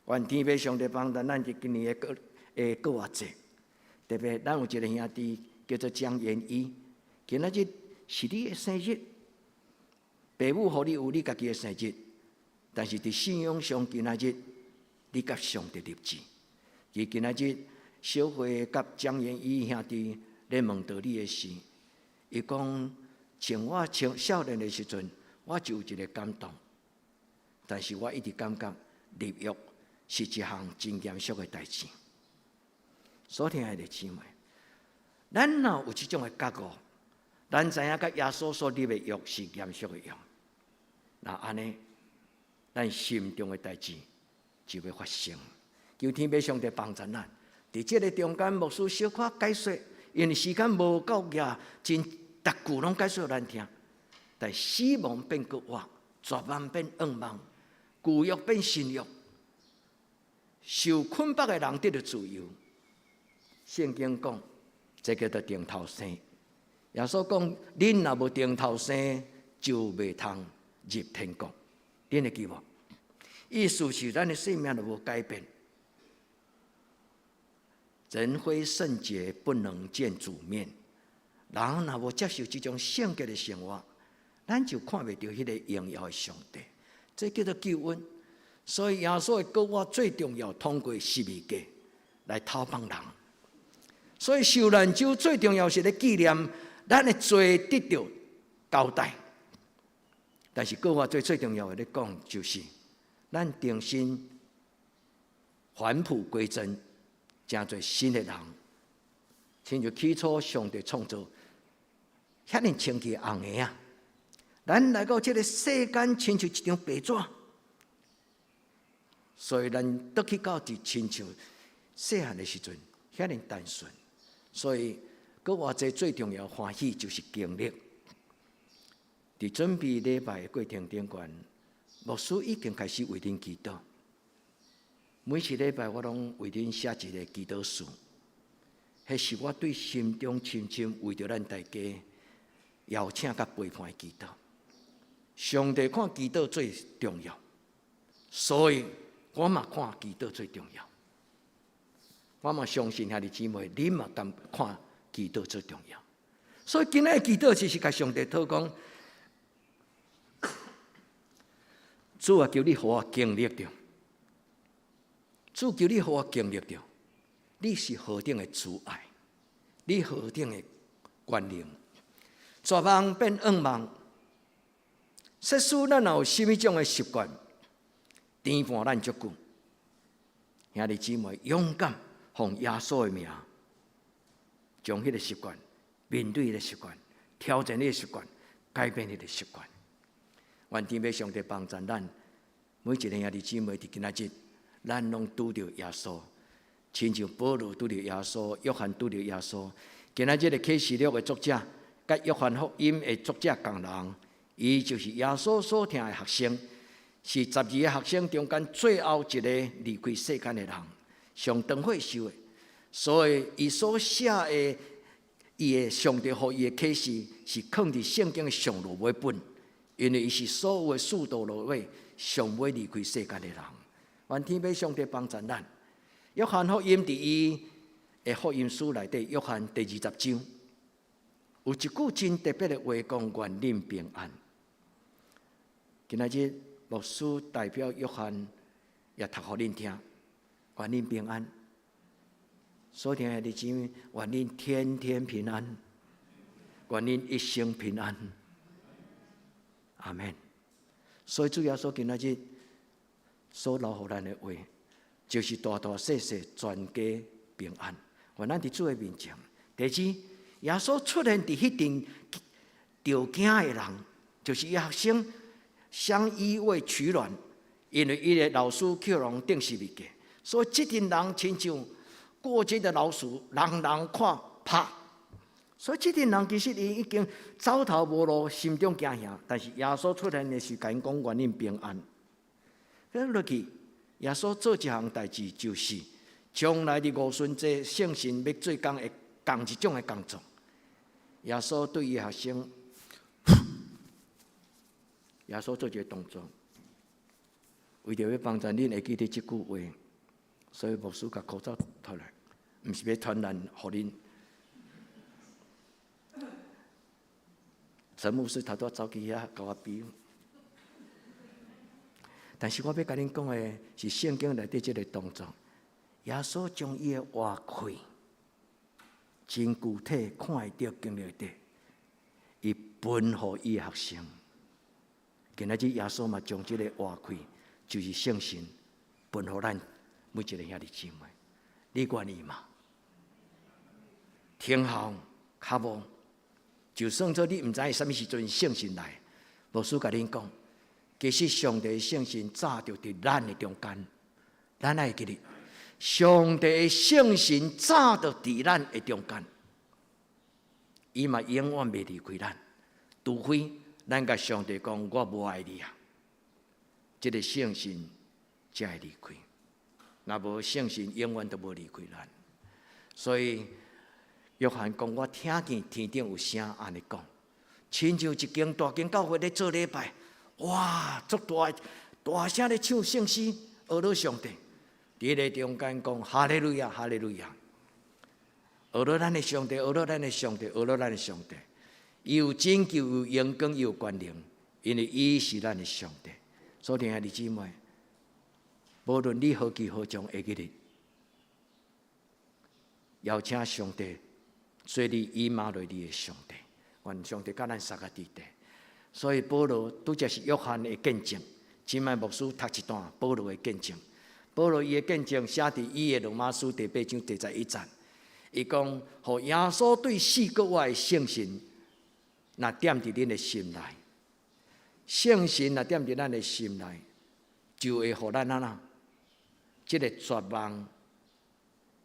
願天父上帝幫助咱佇今年的復活節，特別咱有一個兄弟叫做江元一，今仔日是你的生日，父母予你有你家己的生日，但是佇信仰上，今仔日你佮上帝立志。伊今仔日小慧佮張元一兄弟咧問道理的時，伊講像我青少年的時陣，我就有一個感動，但是我一直感覺立約是一項真嚴肅的代誌。所聽的姊妹，咱若有這種的覺悟，咱知影佮耶穌所立的約是嚴肅的約，那按呢，咱心中的代誌就欲發生。求天父上帝幫助咱，佇這个中間，牧師小可解說，因為時間無夠額，真逐句攏解說予咱聽。但死亡變復活，絕望變盼望，舊約變新約，受捆綁的人得著自由。聖經講，這叫做重頭生。耶穌講，恁若無重頭生，就袂通入天國。恁會記無？意思是咱的生命若無改變，人非聖潔不能見主面。人若無接受這種聖潔的生活，咱就看袂著彼个榮耀的上帝。這叫做救恩。所以耶穌的復活最重要，通過十字架來討放人。所以受難週最重要是咧紀念咱的罪得著交代。但是復活節最重要的咧講，就是咱重新返璞歸真，成做新的人，親像起初上帝創造，遐爾清氣紅的啊！咱來到這个世間，親像一張白紙，所以咱倒去到佇親像細漢的時陣，遐爾單純。所以，閣活節最重要歡喜就是經歷。佇準備禮拜的過程頂懸，牧師已經開始為恁祈禱。每次禮拜我攏為恁寫一个祈禱書，彼是我對心中深深為著咱大家邀請佮陪伴的祈禱。上帝看祈禱最重要，所以我嘛看祈禱最重要。我嘛相信兄弟姊妹，恁嘛敢看祈禱最重要。所以今仔日祈禱就是共上帝討講，主啊，求你予我經歷著，主求你予我經歷著，你是何等的慈愛，你何等的權能，絕望變盼望。設使咱若有啥物種的習慣，牽絆咱足久，兄弟姊妹勇敢奉耶穌的名，將彼个習慣面對彼个習慣，挑戰彼个習慣，改變彼个習慣。願天父上帝幫助咱，每一个兄弟姊妹佇今仔日，咱攏拄著耶穌，親像保羅拄著耶穌，約翰拄著耶穌。今仔日的啟示錄的作者，佮約翰福音的作者仝人，伊就是耶穌所疼的學生，是12个學生中間最後一个離開世間的人，上長歲數的。所以，伊所寫的，伊的上帝予伊的啟示，是囥佇聖經的上落尾本。因為伊是所有的使徒落尾上尾離開世間的人，願天父上帝幫助咱。約翰福音佇伊的福音書內底，約翰第20章有一句真特別的話，講願恁平安。今仔日牧師代表約翰也讀予恁聽，願恁平安。所聽的姊妹，願恁天天平安，願恁一生平安。阿門。所以主耶穌今仔日所留予咱的話，就是大大細細全家平安。願咱佇主的面前。第二，耶穌出現佇彼陣著驚的人，就是伊學生相依偎取暖，因為伊的老師去予人釘十字架，所以這陣人親像過街的老鼠，人人看怕。所以這陣人其實伊已經走投無路，心中驚嚇。但是耶穌出現的時，共𪜶講願恁平安。閣落去，耶穌做一項代誌，就是將來佇五旬節聖神欲做工的仝一種的工作。耶穌對伊學生，耶穌做一个動作，為著欲幫助恁會記得這句話，所以牧師共口罩脫來，毋是欲傳染予恁。陳牧師頭拄仔走去遐共我比，但是我欲共恁講的是聖經內底這个動作，耶穌將伊的活氣，真具體看會著、經歷著，伊分予伊的學生。今仔日耶穌嘛將這个活氣，就是聖神，分予咱每一个兄弟姊妹。你願意嗎？聽候較無，就算做你毋知啥物時陣聖神來，牧師共恁講，其實上帝聖神早就佇咱的中間，咱愛記得，上帝的聖神早就佇咱的中間，伊嘛永遠袂離開咱，除非咱共上帝講我無愛你啊，這个聖神才會離開，若無聖神永遠都無離開咱。所以約翰講，我聽見天頂有聲按呢講，親像一間大間教會咧做禮拜，哇，足大大聲咧唱聖詩，呵咾上帝，佇咧中間講哈利路亞，哈利路亞，呵咾咱的上帝，呵咾咱的上帝，呵咾咱的上帝，伊有拯救，有榮光，有權能，因為伊是咱的上帝。所以兄弟姊妹，無論你何其何將會記得，邀請上帝做你以馬內利的上帝，願上帝佮咱相佮佇咧。所以保羅拄才是約翰的見證，這擺牧師讀一段保羅的見證。保羅伊的見證寫佇伊的羅馬書第八章第11節，伊講：予耶穌對死閣活的聖神，若踮佇恁的心內，聖神若踮佇咱的心內，就會予咱按怎？這个絕望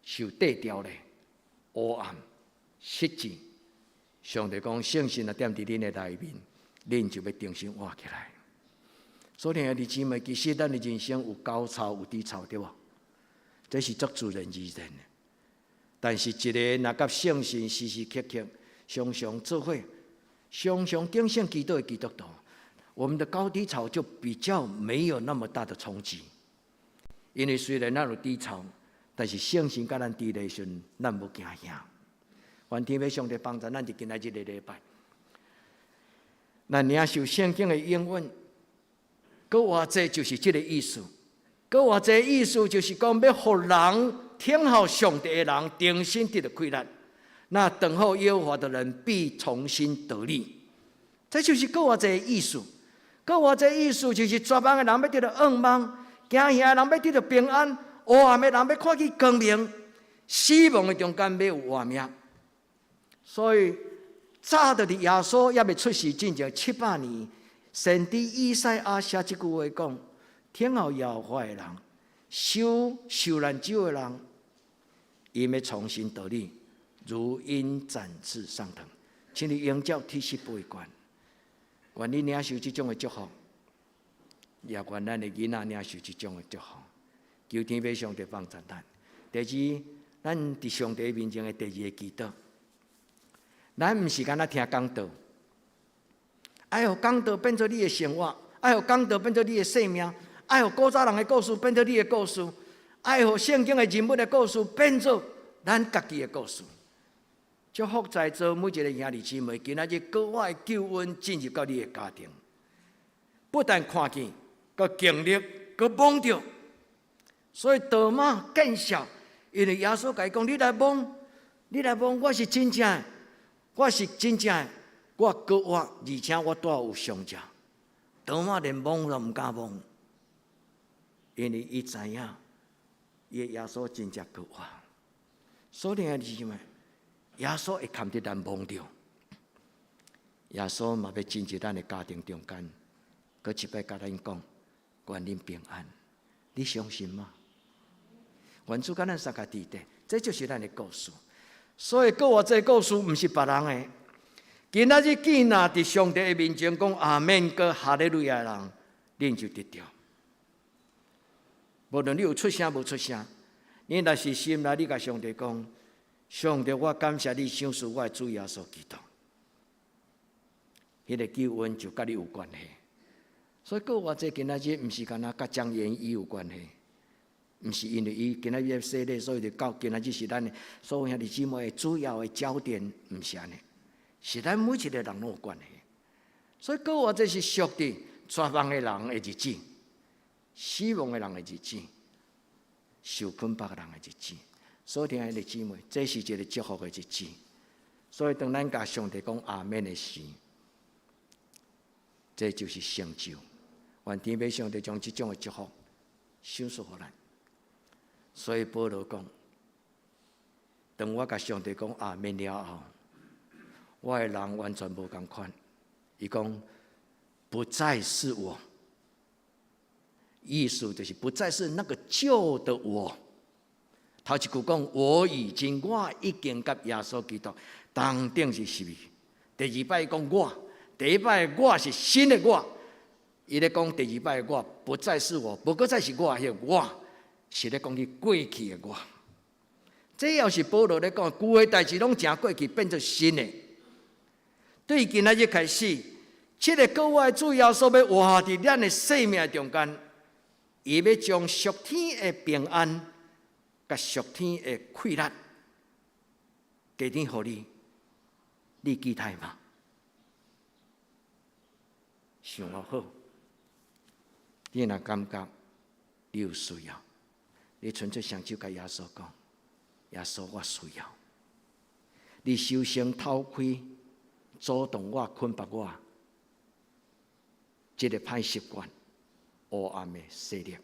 受綴掉咧，黑暗、失志。上帝講，聖神若踮佇恁的內面，恁就欲重新活起來。所以兄弟姊妹，其實咱的人生有高潮有低潮，對無？這是足自然而然的。但是，一个若佮聖神時時刻刻、常常做伙、常常警醒祈禱的基督徒，我們的高低潮就比較沒有那麼大的衝擊。因為雖然咱有低潮，但是聖神佮咱佇咧時陣，咱無驚嚇。願天父上帝幫助咱佇今仔日這個禮拜，咱領受聖經的應允，閣活這就是這个意思。閣活這意思就是講，欲予人等候上帝的人，重新得著氣力。那等候耶和華的人必重新得力。這就是閣活這的意思。閣活這意思就是絕望的人欲得著盼望，驚嚇的人欲得著平安，黑暗的人欲看見光明，死亡的中間欲有活命。所以早就佇耶穌猶未出世進前700年，先知以賽亞寫這句話講：等候耶和華的人，受受難酒的人，伊欲重新得力，如鷹展翅上騰。請你迎接鐵石背關，願你領受這種的祝福，也願咱的囡仔領受這種的祝福。求天父上帝幫助咱。第二，咱佇上帝面前的第二个祈禱，咱毋是干焦聽講道，愛予講道變做你的生活，愛予講道變做你的生命，愛予古早人的故事變做你的故事，愛予聖經的人物的故事變做咱家己的故事。祝福在座每一个兄弟姊妹，今仔日閣活的救恩進入到你的家庭，不但看見，閣經歷，閣摸著。所以多馬見笑，因為耶穌共伊講：你來摸，你來摸，我是真正的，我是真正的，我閣活，而且我帶有上者。多馬連摸都毋敢摸，因為伊知影，伊的耶穌真正閣活。所以兄弟姊妹，耶穌會堪得咱摸著，耶穌嘛欲進入咱的家庭中間，閣一擺共咱講，願恁平安，你相信嗎？願主佮咱相佮佇咧，這就是咱的故事。所以閣活這个故事毋是別人的。今仔日見若佇上帝的面前講阿們閣哈利路亞的人，恁就得著。無論你有出聲無出聲，你若是心內你共上帝講：上帝，我感謝你賞賜我的主耶穌基督。彼個救恩就佮你有關係。所以閣活這今仔日毋是干焦佮張元義有關係，毋是因為伊今仔日洗禮，所以就到今仔日是咱的所有兄弟姊妹的主要的焦點，毋是按呢，是咱每一個人攏有關係。所以閣活這是屬佇絕望的人的日子，死亡的人的日子，受捆綁的人的日子。所以，親愛的姊妹，這是一个祝福的日子。所以，當咱共上帝講阿們的時，這就是成就。願天父上帝將這種的祝福賞賜予咱。所以保羅講，當我共上帝講阿們了後，我的人完全無仝款。伊講不再是我，意思就是不再是那個舊的我。頭一句講我已經，我已經佮耶穌基督同釘十字架。第二擺講我，第一擺我是新的我。伊咧講第二擺我不再是我，無閣再是我，彼個我是咧講伊過去的我。這也是保羅咧講，舊的代誌攏成過去，變做新的。對今仔日開始，這个閣活的主耶穌欲活佇咱的生命中間，伊欲將屬天的平安、佮屬天的氣力加添予你，你期待嗎？想好，你若感覺你有需要，你純粹雙手共耶穌講：耶穌，我需要。你首先透開阻擋我、捆綁我，這个歹習慣、黑暗的勢力，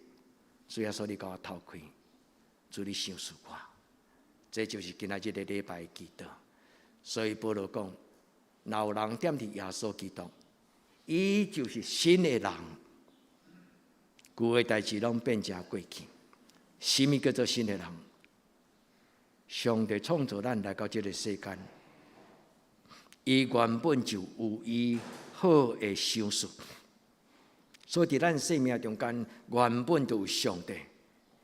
主耶穌，你共我透開，主你賞賜我，這就是今仔日个禮拜的祈禱。所以保羅講，若有人踮佇耶穌基督，伊就是新的人，舊的代誌攏變成過去。啥物叫做新的人？上帝創造咱來到這个世間，伊原本就有伊好的賞賜，所以佇咱生命中間，原本就有上帝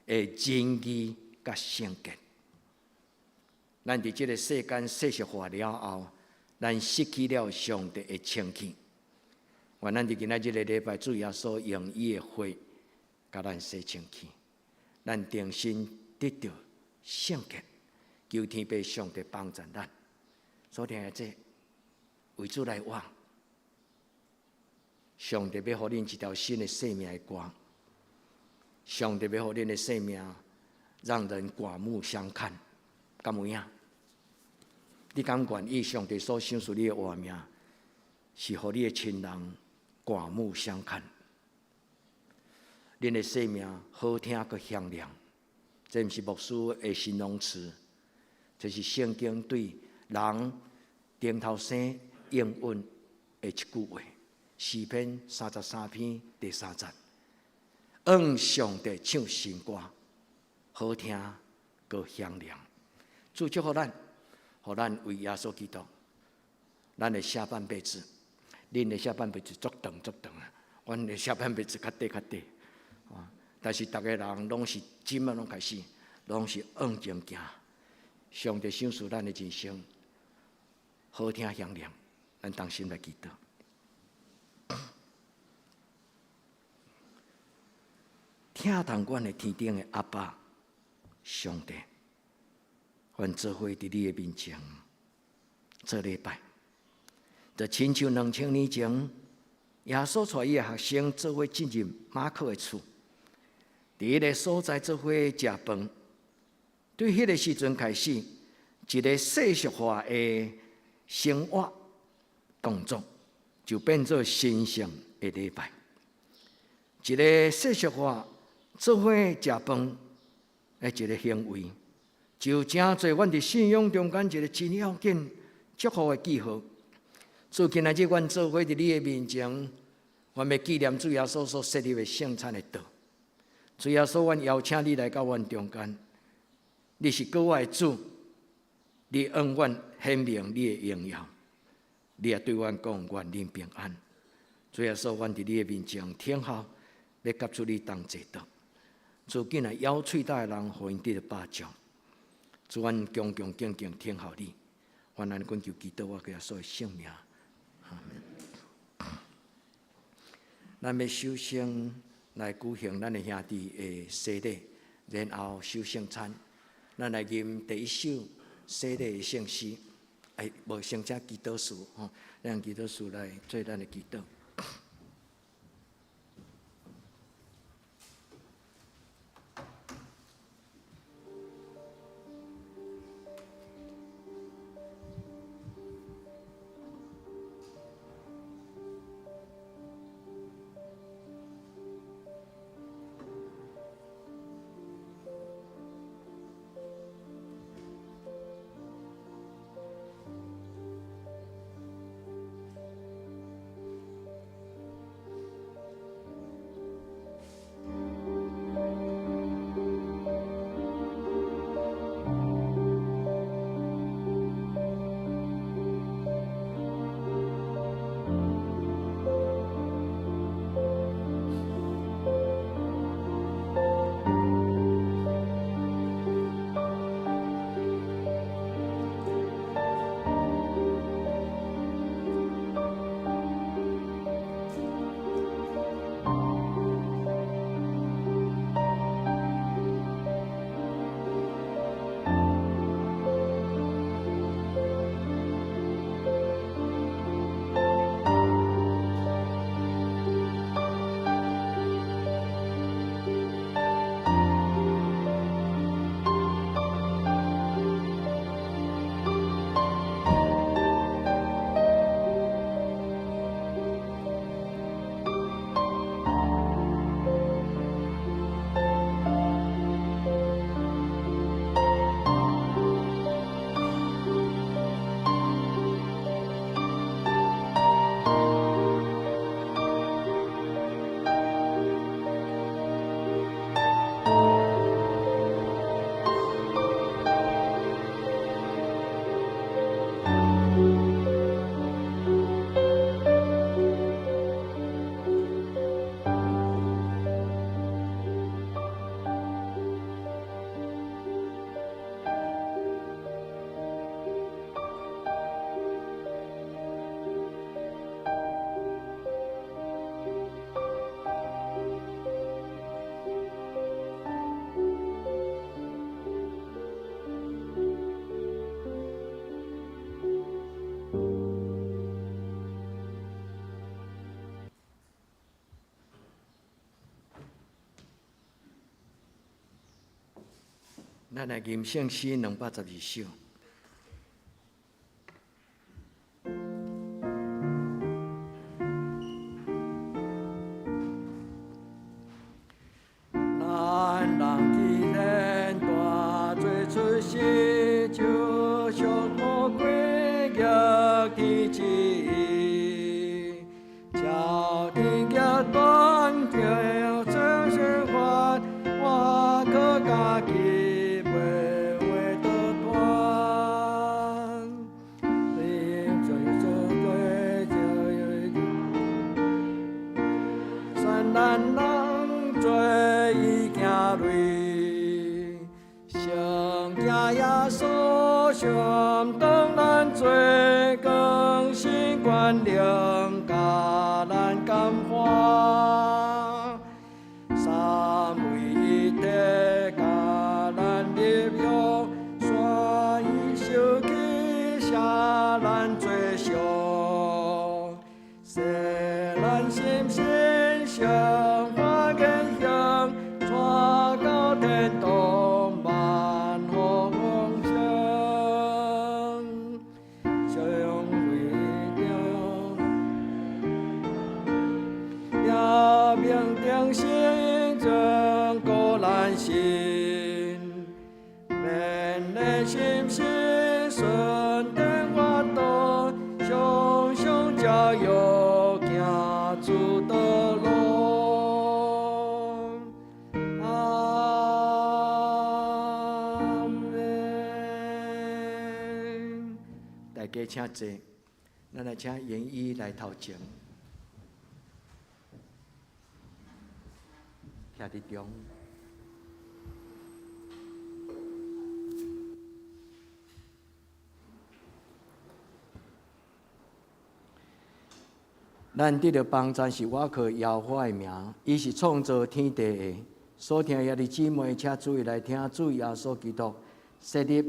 的仁義佮聖潔。咱佇這个世間世俗化了後，咱失去了上帝的清氣。願咱佇今仔這个禮拜，主耶穌用伊的血，共咱洗清氣，咱重新得著聖潔，求天父上帝幫助咱。所聽的這為主來活，上帝欲予恁一條新的生命的歌，上帝欲予恁的生命讓人刮目相看，敢有影？你敢願意上帝所賞賜你的活命，是予你的親人刮目相看？恁的生命好聽閣響亮，這毋是牧師的形容詞，這是聖經對人頂頭生應允的一句話。詩篇33篇第三節，向上帝唱新歌，好聽閣響亮。主祝福咱，予咱為耶穌基督，咱的下半輩子，恁的下半輩子足長足長啊！阮的下半輩子較短較短。啊！但是逐个人攏是這擺攏開始，攏是往前行。上帝賞賜咱的人生，好聽響亮，咱同心來祈禱。疼痛阮的天頂的阿爸，上帝，阮做伙佇你的面前做禮拜，就親像2000年前，耶穌帶伊的學生做伙進入馬可的厝，佇彼个所在做伙食飯。對彼个時陣開始，一个世俗化的生活動作，就變做神聖的禮拜。一个世俗化做伙食飯的一个行為，就成做阮佇信仰中間一个真要緊祝福的記號。所以今仔日阮做伙佇你的面前，阮欲紀念主耶穌所設立的聖餐的道。主耶穌，阮邀請你來到阮中間，你是閣活的主，你向阮顯明你的榮耀，你也對阮講願恁平安。主耶穌，阮佇你的面前聽候，欲佮主你同齊桌。主緊來枵喙焦的人，予𪜶得著飽足。主，阮恭恭敬敬聽候你，阮按呢懇求祈禱，我耶穌的聖名。阿們。咱欲首先來舉行咱的兄弟的洗禮，然後守聖餐。咱來吟第一首洗禮的聖詩，哎，無先請祈禱詞吼，咱用祈禱詞來做咱的祈禱。咱來吟聖詩212首。咱人既然大罪出世，就像魔鬼逆天旨意，朝天逆斷掉這循環，我閣家己袂會得斷。你做做對就算咱人做伊行雷，上驚耶穌相當咱做更新觀念，共咱感化，三位一體共咱立約，煞伊受氣寫咱罪償，洗咱心身聖化言行，帶到天堂萬福豐盛。相會中，也明定心堅固咱心，勉勵心心順天法道，常常加油行主道路。阿們。大家請坐，咱來請嚴醫來頭前，徛佇中。咱得著幫贊是倚靠耶和華的名，伊是創造天地的。所聽的兄弟姊妹，請注意來聽主耶穌基督設立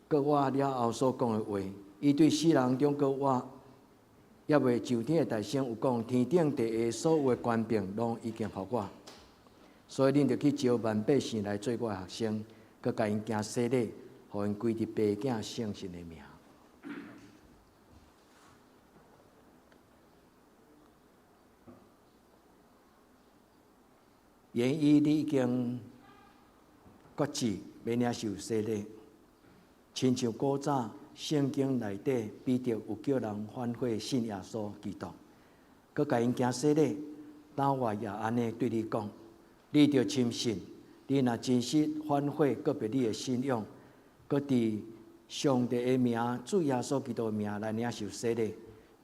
閣活了後所講的話。伊對死人中閣活，猶未上天的大聖有講，天頂地下所有的權柄攏已經予我，所以恁著去招萬百姓來做我的學生，閣共𪜶行洗禮，予𪜶歸佇父子聖神的名。言語你已經決志欲領受洗禮，親像古早聖經內底彼得有叫人反悔信耶穌基督，閣共𪜶行洗禮。當我也按呢對你講，你著深信，你若真實反悔告別你的信仰，閣佇上帝的名、主耶穌基督的名來領受洗禮，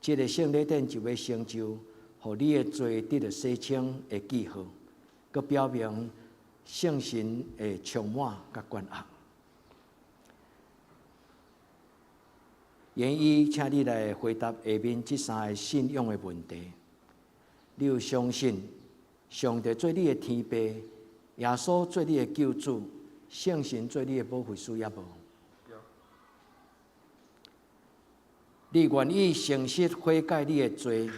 這个聖禮典就欲成就，予你的罪得著洗清的記號。閣表明聖神的充滿佮關愛。言語，請你來回答下面這三个信仰的問題。你有相信上帝做你的天父，耶穌做你的救主，聖神做你的保惠師，抑無？你願意誠實悔改你的罪，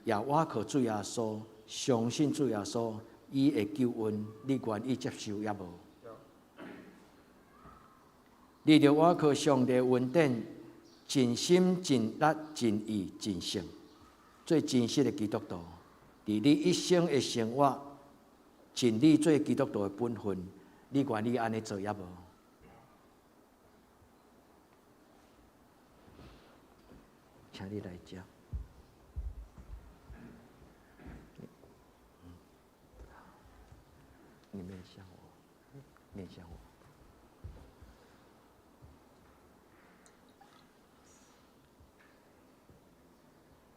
也倚靠主耶穌，相信主耶穌伊的救恩，你願意接受抑無？你著倚靠上帝恩典，盡心盡力盡意盡性，做真實的基督徒。佇你一生的生活，盡你做基督徒的本分，你願意按呢做抑無？請你來遮。你面向我，面向我。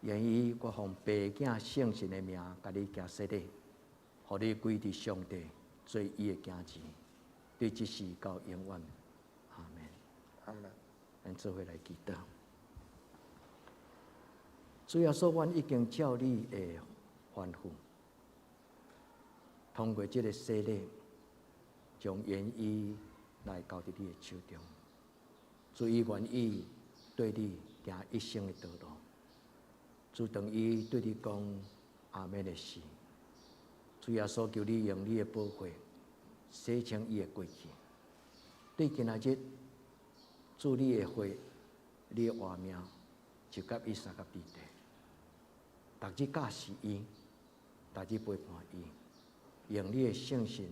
願意我奉父子聖神的名，共你行洗禮，予你歸佇上帝做伊的囝兒，對這世到永遠。阿門。阿門。咱做伙來祈禱。主耶穌，阮已經照你的吩咐，通過這个洗禮，將言語來交佇你的手中。主伊願意對你行一生的道路。主當伊對你講阿們的時，主耶穌求你用你的寶血洗清伊的過去。對今仔日主你的話，你的活命，就佮伊相佮佇地，逐日教示伊，逐日陪伴伊，用你的聖神，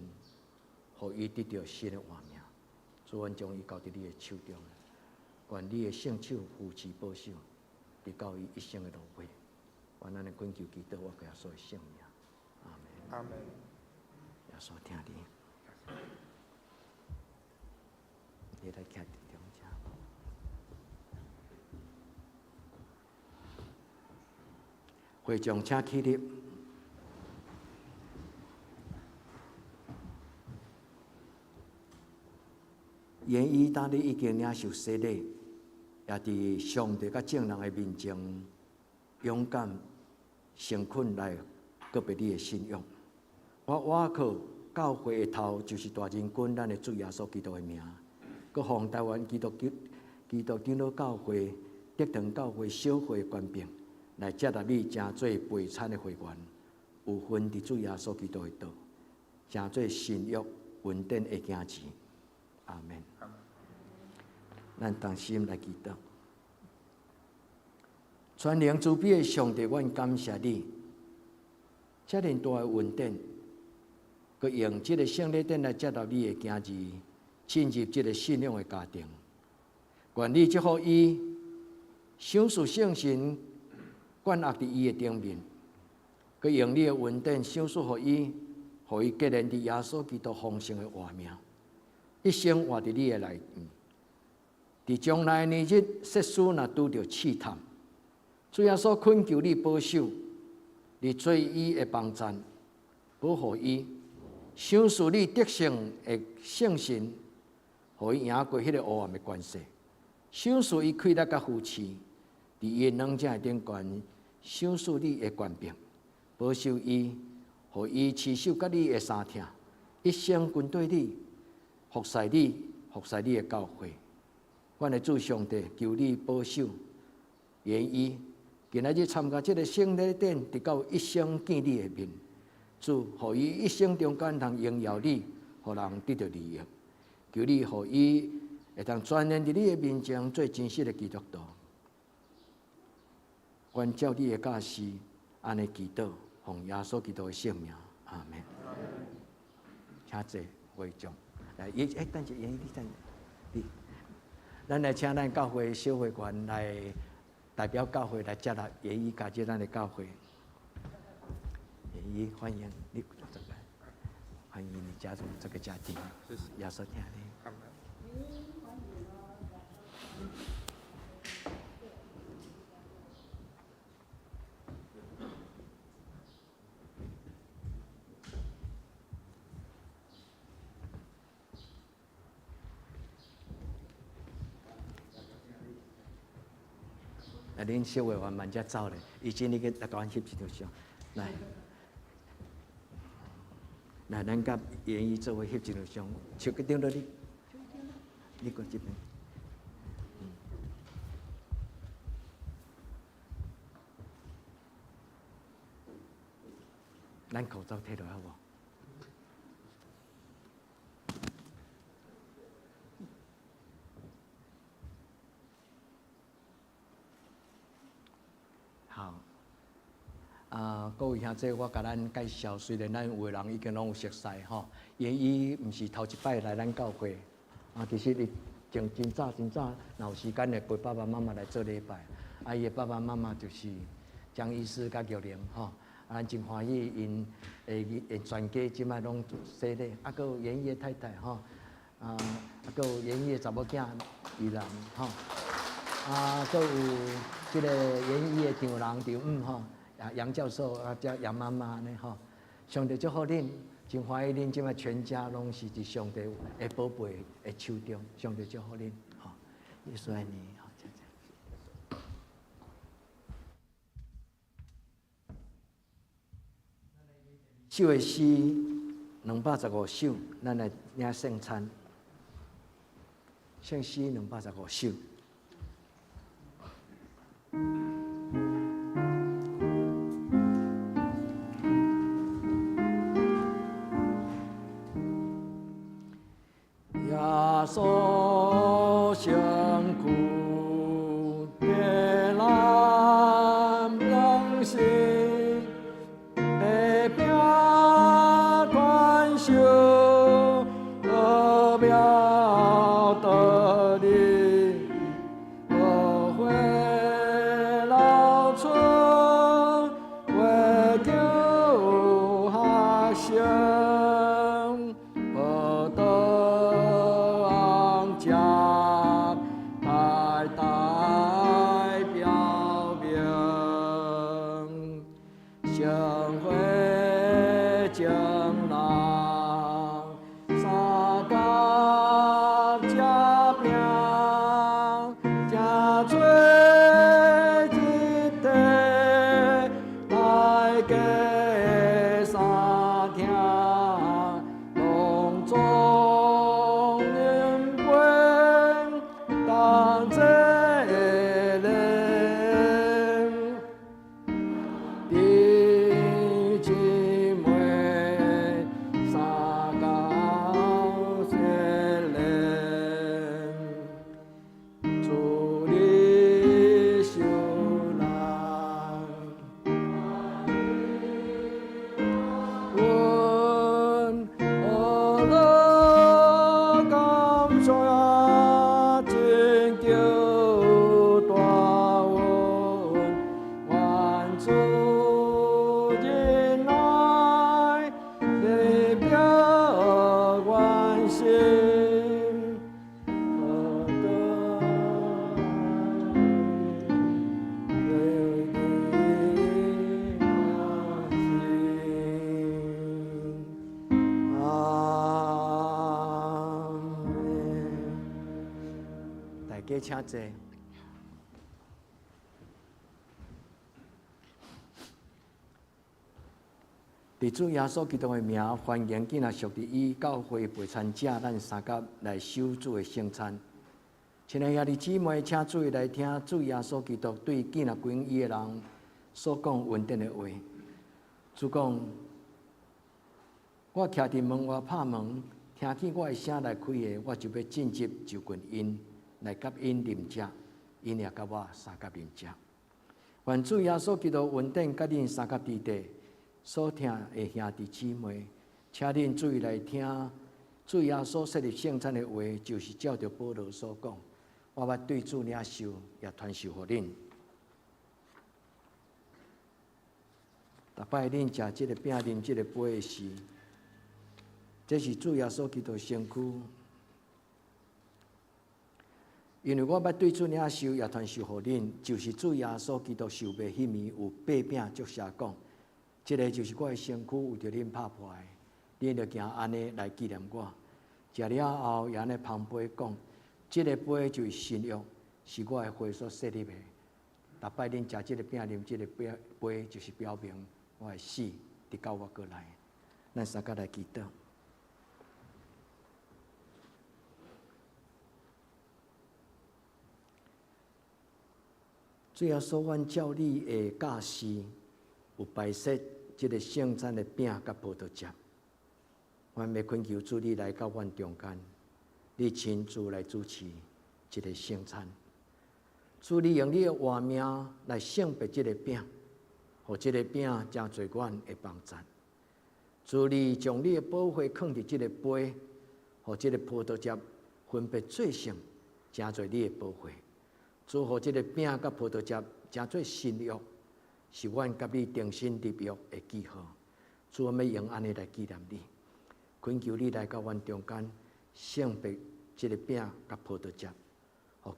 予伊得著新的活命。主，阮將伊交佇你的手中，願你的聖手扶持保守，直到伊一生的落尾。願咱的懇求祈禱，我耶穌的聖名，阿門。阿門。耶穌疼你，你來徛佇中間。會眾請起立。言語當你已經領受洗禮，也佇上帝佮眾人的面前，勇敢誠懇來告白你的信仰。我倚靠教會的頭，就是大仁君咱的主耶穌基督的名，閣奉台灣基督基督長老教會、德堂教會小會權柄，來接納你成做陪餐的會員，有份佇主耶穌基督的道，成做新約恩典的囝兒。阿門。咱同心來祈禱。全能慈悲的上帝，阮感謝你，遮爾大的恩典，閣用這个聖禮典來接納你的囝兒，進入這个信仰的家庭。願你祝福伊，賞賜聖神灌壓佇伊的頂面，閣用你的恩典賞賜予伊，予伊結連佇耶穌基督豐盛的活命，一生活佇你的內面。佇將來的年日，世事若拄著試探，主耶穌懇求你保守，你做伊的幫贊，保護伊，賞賜你得勝的聖神，予伊贏過彼个黑暗的權勢，賞賜伊氣力佮扶持，佇伊的軟者頂懸，賞賜你的權柄，保守伊，予伊持守佮你的相疼，一生跟綴你，服侍你，服侍你的教會。阮的主上帝，求你保守，願伊今仔日參加這个聖禮典，直到一生見你的面。主，予伊一生中間通榮耀你，予人得著利益。求你予伊會當全然佇你的面前做真實的基督徒。阮照你的教示，按呢祈禱，奉耶穌基督的聖名，阿門。請坐，會眾。來，欸，等一下，你等，你。咱來請咱教會小會員來代表教會來接納言語加入咱的教會。言語歡迎你，歡迎你加入這個家庭。耶穌疼你。啊，恁小會員慢才走咧，伊今日去來共阮翕一張相，來，來，咱佮言語做伙翕一張相，手去頂落你，你過這邊。咱口罩脫落好無？好，啊，各位兄弟，我共咱介紹，雖然咱有的人已經攏有熟似吼，因伊毋是頭一擺來咱教會，啊，其實伊從真早真早，若有時間會陪爸爸媽媽來做禮拜，啊，伊的爸爸媽媽就是江醫師佮玉玲吼，啊，咱真歡喜𪜶會全家這擺攏洗禮，啊，閣有言語的太太吼，啊，閣有言語的查某囝伊人吼。啊，閣有這个言語的丈人丈母吼，啊楊教授啊，遮楊媽媽呢吼，上帝祝福恁，真歡喜恁這擺全家攏是佇上帝的寶貝的手中，上帝祝福恁，吼，耶穌愛你，好，謝謝。首的詩215首，咱來領聖餐。聖詩215首。耶穌。這靈，弟姊妹相共這靈，主你受難。阮學樂感謝拯救大恩，願主仁愛代表阮心，何等愛心。阿們。大家請坐。佇主耶穌基督的名，歡迎囝仔屬佇伊教會陪餐者，咱相佮來守主的聖餐。親愛兄弟姊妹，請注意來聽主耶穌基督對囝仔歸伊的人所講恩典的話。主講：我徛佇門外拍門，聽見我的聲來開的，我就欲進入就近𪜶，來佮𪜶啉食，𪜶也佮我相佮啉食。願主耶穌基督恩典佮恁相佮佇地。所聽的兄弟姊妹，請恁注意來聽主耶穌設立聖餐的話，就是照著保羅所講，我捌對主領受，也傳授予恁。逐擺恁食這個餅、啉這個杯的時，這是主耶穌基督身軀。因為我捌對主領受，也傳授予恁，就是主耶穌基督受賣彼暝，有擘餅祝謝講。這个就是我的身軀，為著恁拍破的，恁著行按呢來紀念我。食了後，也按呢捧杯講，這个杯就是新約，是我的血所設立的。逐擺恁食這个餅、啉這个杯，就是表明我的死，直到我閣來。咱相佮來祈禱。主耶穌，阮照你的教示，有擺設這个聖餐的餅佮葡萄汁，阮欲懇求主你來到阮中間，你親自來主持這个聖餐。主你用你的活命來聖別這个餅，予這个餅成做阮的幫贊。主你將你的寶血囥佇這个杯，予這个葡萄汁分別做聖，成做你的寶血。主予這个餅佮葡萄汁成做新約。是阮佮你重新立約的記號，主，我欲用按呢來紀念你，懇求你來到阮中間，聖別這个餅佮葡萄汁，予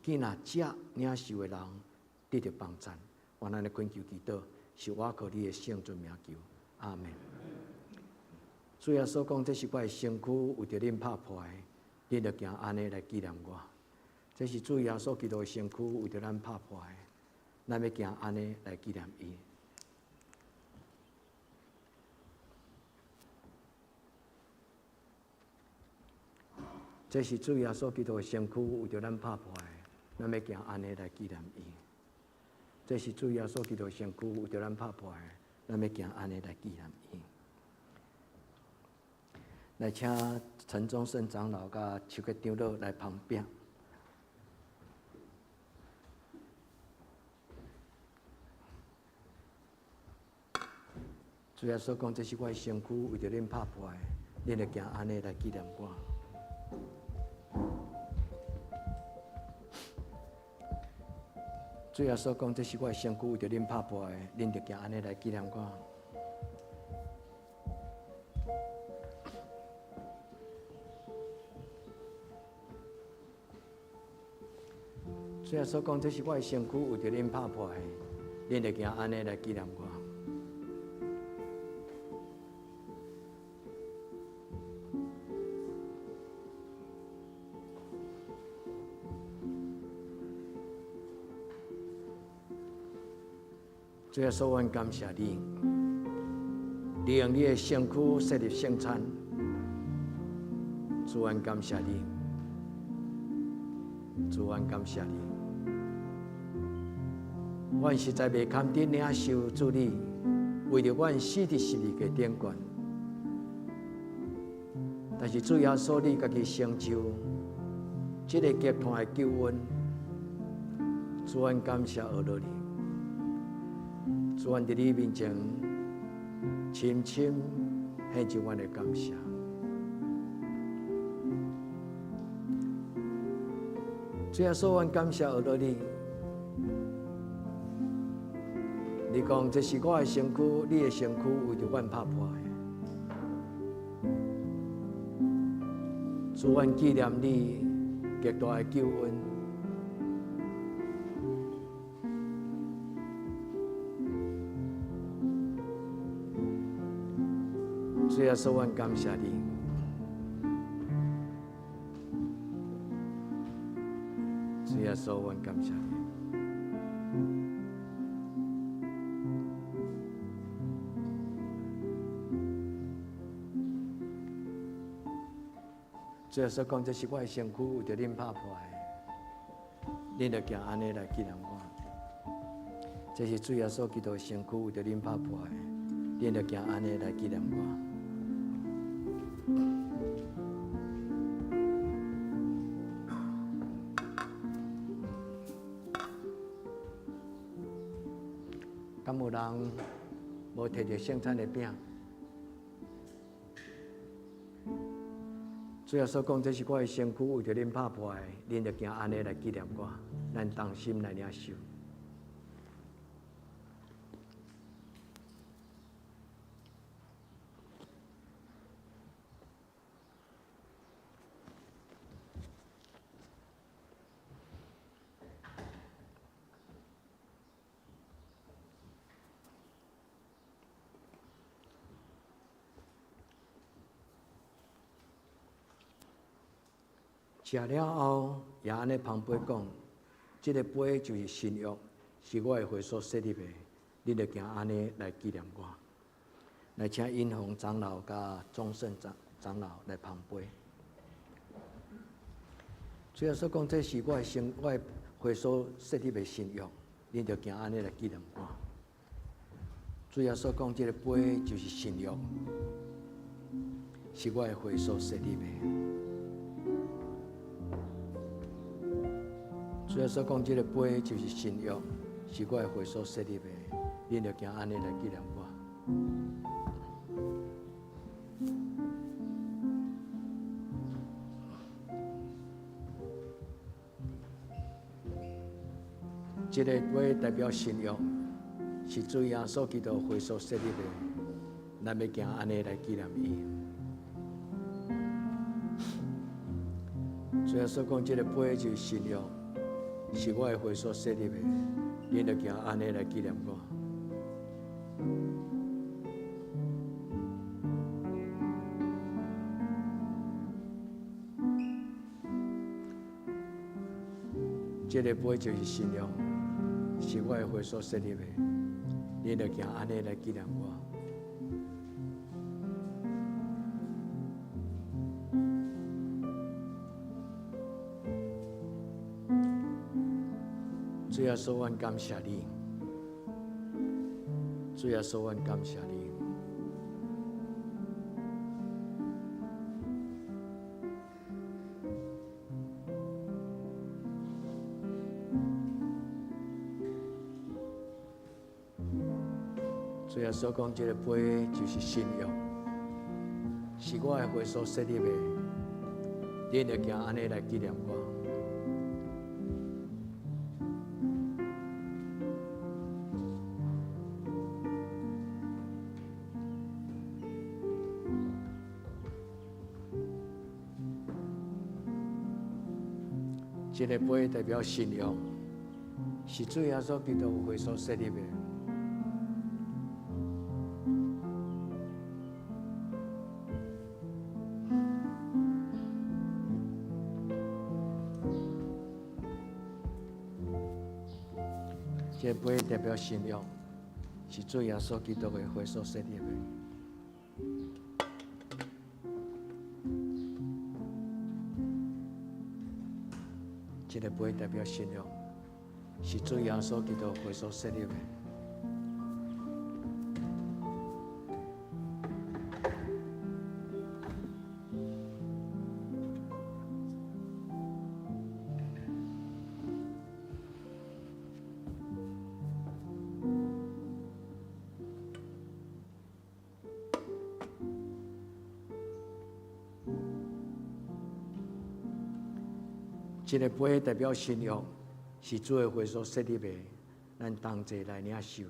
囝仔食領受的人得著幫贊。願咱的懇求祈禱，是倚靠你的聖尊名求，阿們。主耶穌講，這是我的身軀，為著恁拍破的，恁著行按呢來紀念我。這是主耶穌基督的身軀，為著咱拍破的，咱欲行按呢來紀念伊。這是主耶穌基督的身軀，為著咱拍破的，咱欲行按呢來紀念伊。這是主耶穌基督的身軀，為著咱拍破的，咱欲行按呢來紀念伊。來請陳宗勝長老佮邱吉長老來捧餅。主耶穌講：這是我的身軀，為著恁拍破的，恁著行按呢來紀念我。主耶穌講：這是我的身軀，為著恁拍破的，恁著行按呢來紀念我。主耶穌講：這是我的身軀，為著恁拍破的，恁著行按呢來紀念我。主耶穌，阮感謝你，你用你的身軀設立聖餐。主，阮感謝你，主，阮感謝你。阮實在袂堪得領受主你為著阮死佇十字架頂懸，但是主耶穌你家己成就這个極大的救恩，主，阮感謝阿羅你。主，阮佇你面前深深獻上阮的感謝。主耶穌，阮感謝阿羅你。你講這是我的身軀，你的身軀為著阮拍破的。主，阮紀念你極大的救恩。主耶穌，阮感謝你。主耶穌，阮感謝你。主耶穌講：這是我的身軀，為著恁拍破的，恁著行按呢來紀念我。這是主耶穌基督的身軀，為著恁拍破的，恁著行按呢來紀念我。敢有人無提著聖餐的餅？主耶穌講：這是我的身軀，為著恁拍破的，恁著行按呢來紀念我。咱同心來領受。食了後，也按呢捧杯講：這个杯就是新約，是我的血所設立的，恁著行按呢來紀念我。來請英宏長老佮鍾勝長老來捧杯。主耶穌講：這是我的新，我的血所設立的新約，恁著行按呢來紀念我。主耶穌講：這个杯就是新約，是我的血所設立的。主耶穌講：這个杯就是新約，是我的血所設立的，恁著行按呢來紀念我。這个杯代表新約，是主耶穌基督血所設立的，咱欲行按呢來紀念伊。主耶穌講：這个杯就是新約，是我的血所設立的，恁著行按呢來紀念我。這个杯就是新約，是我的血所設立的，恁著行按呢來紀念我。主耶穌，阮感謝你。主耶穌，阮感謝你。主耶穌講：這个杯就是新約，是我的血所設立的，恁著行按呢來紀念我。這个杯代表新約，是主耶穌基督血所設立的。這個杯代表新約，是主耶穌基督的血所設立的。這个杯代表新約，是主耶穌基督血所設立的。這个杯代表新約，是主的血所設立的，咱同齊來領受。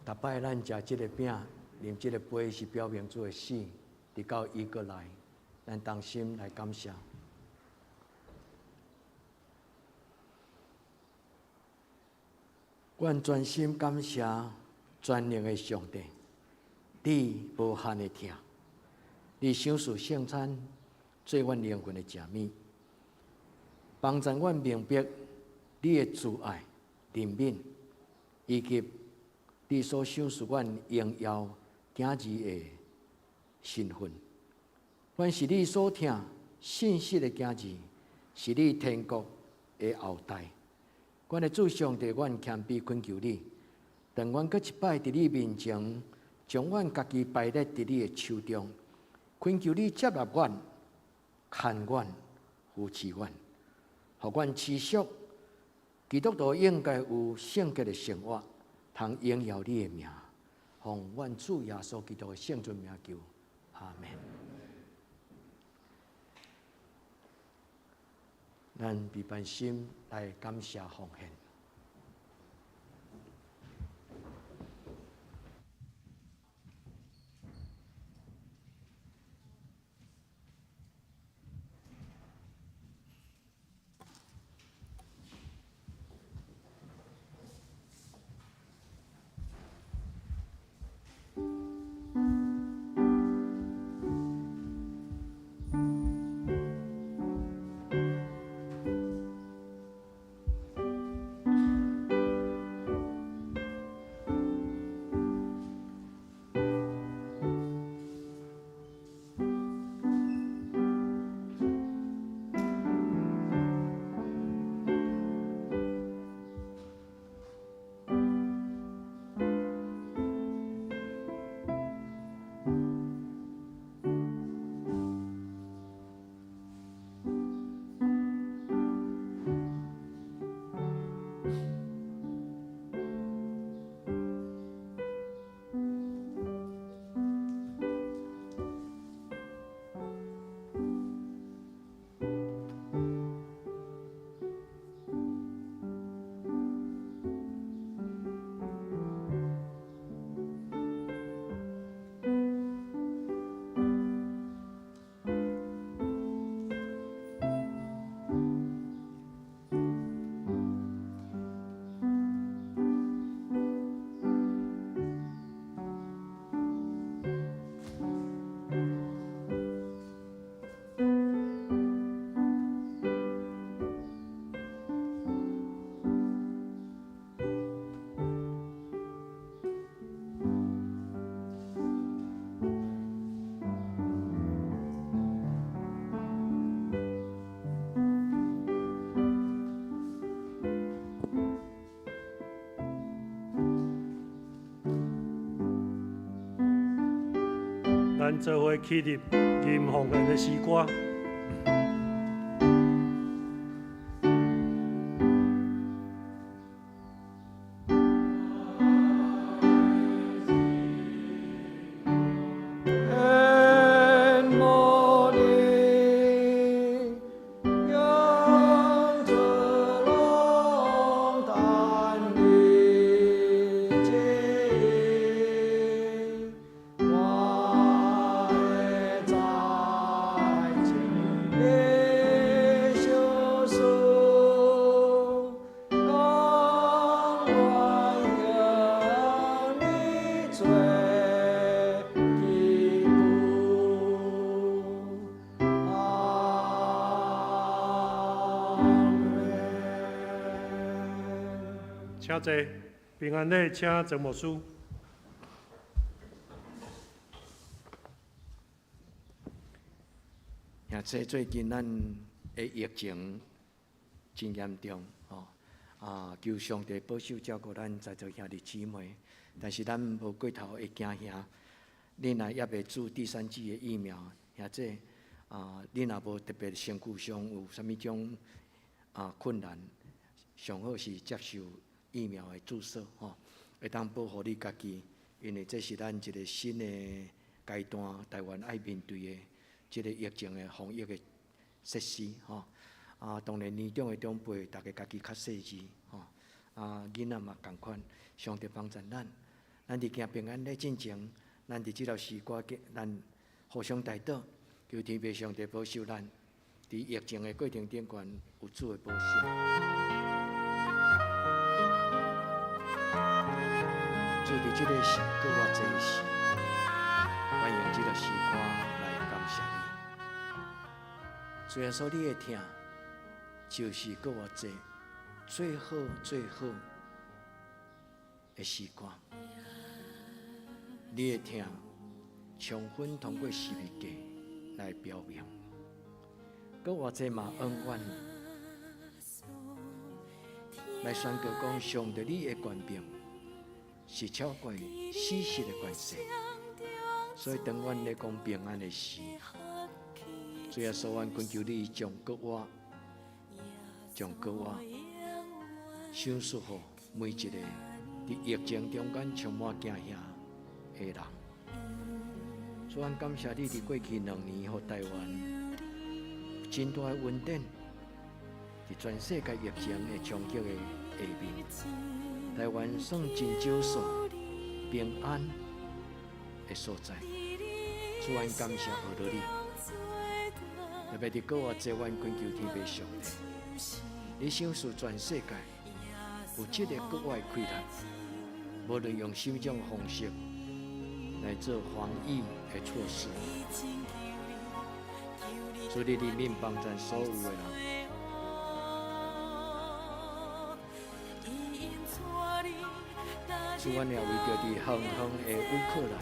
逐擺咱食這个餅、啉這个杯，是表明主的死，直到伊閣來，咱同心來感謝。阮專心感謝全能的上帝，你無限的疼，你賞賜聖餐做阮靈魂的食物，幫助阮明白你的慈愛、憐憫，以及你所賞賜阮榮耀囝兒的身份。阮是你所疼信實的囝兒，是你天國的後代。阮的主上帝，阮謙卑懇求你，當阮閣一擺佇你面前，將阮家己擺列佇你的手中，懇求你接納阮、牽阮、扶持阮，予阮持續基督徒應該有聖潔的生活，通榮耀你的名，奉阮主耶穌基督的聖尊名求，阿們。咱閉辦心來感謝奉獻。咱做伙起立，吟奉献的诗歌。我的在。請坐。平安禮，請曾牧師。兄弟，最近咱的疫情真嚴重，吼啊！求上帝保守照顧咱在座兄弟姊妹，但是咱無過頭會驚嚇。你若猶未注第三劑的疫苗，兄弟啊，你若無特別身軀上有啥物種啊困難，上好是接受疫苗的注射，吼，會當保護你家己，因為這是咱一個新的階段，台灣愛面對的這個疫情的防疫的設施，吼。啊，當然年長的長輩，大家家己較細緻，吼。啊，囡仔嘛仝款，上帝幫助咱，咱佇行平安禮進前，咱佇這條詩歌，咱互相代禱，求天父上帝保守咱，佇疫情的過程頂懸有主的保守。主佇這个時閣偌濟時，歡迎這個詩歌來感謝你。主耶穌，你的疼就是閣偌濟最好最好的詩歌。你的疼充分通過十字架來表明，閣偌濟嘛永遠來宣告講，上帝你的權柄是超過死實的權勢，所以當阮咧講平安的時，主耶穌，阮懇求你將閣活，將閣活，賞賜予每一個佇疫情中間充滿驚嚇的人。主，阮感謝你佇過去2年，予台灣真大的恩典，佇全世界疫情的衝擊的下面，台灣算真少數平安的所在。主，阮感謝阿羅你，特別佇閣偌濟，阮懇求天父上帝，你賞賜全世界有這个國外氣力，無論用啥物種方式來做防疫的措施，主你憐憫幫助所有的人。主，阮也為著佇遠遠的烏克蘭，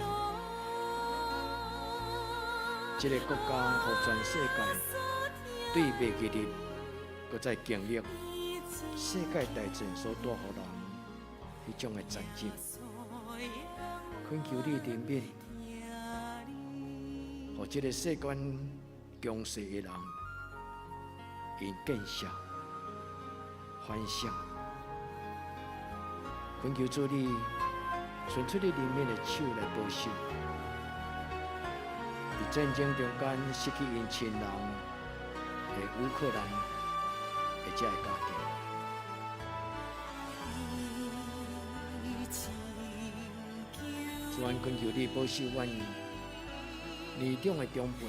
這个國家，予全世界對袂記得，閣再經歷世界大戰所帶予人彼種的殘忍，懇求你憐憫，予這个世間強勢的人，𪜶見識反省。懇求主你伸出你憐憫的手來保守，佇戰爭中間失去𪜶親人的烏克蘭的這个家庭。主，阮懇求你保守阮年長的長輩，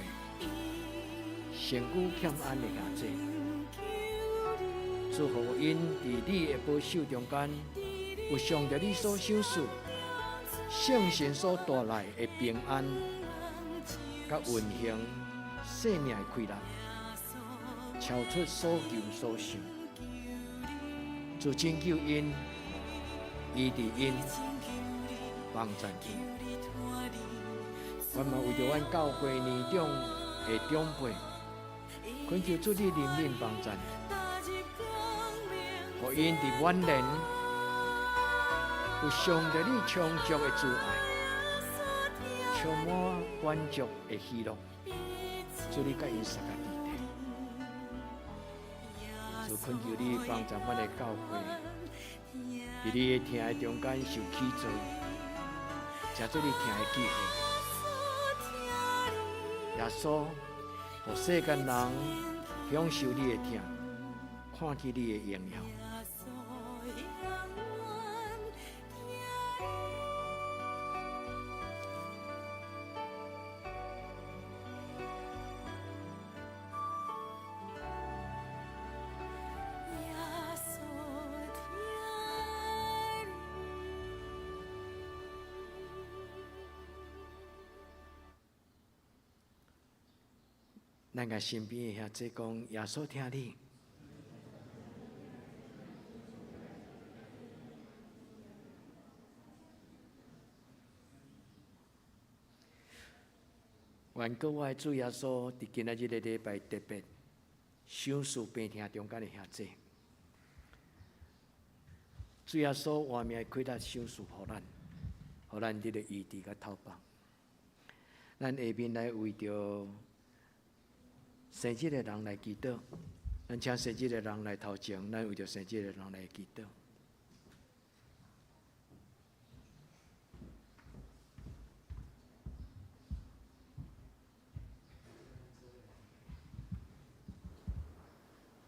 身軀欠安的兄弟，祝福𪜶佇你的保守中間，有上帝你所賞賜、聖神所帶來的平安、佮運行生命的氣力，超出所求所想。主拯救𪜶，醫治𪜶，幫助𪜶。阮嘛為著阮教會年長的長輩，懇求主你憐憫幫助，予𪜶佇晚年有上帝你充足的慈愛，充滿滿足的喜樂，主你佮𪜶相佮佇咧。主懇求你幫助阮的教會，佇你的疼的中間受起造，成做你疼的記號。耶穌，予世間人享受你的疼，看見你的榮耀。咱共身邊的兄弟講，耶穌疼你。願閣我的主耶穌佇今仔日的禮拜特別賞賜病痛中間的兄弟。主耶穌活命的氣力賞賜予咱，予咱得著醫治佮透放。咱下面來為著生日的人來祈禱，咱請生日的人來頭前，咱為著生日的人來祈禱。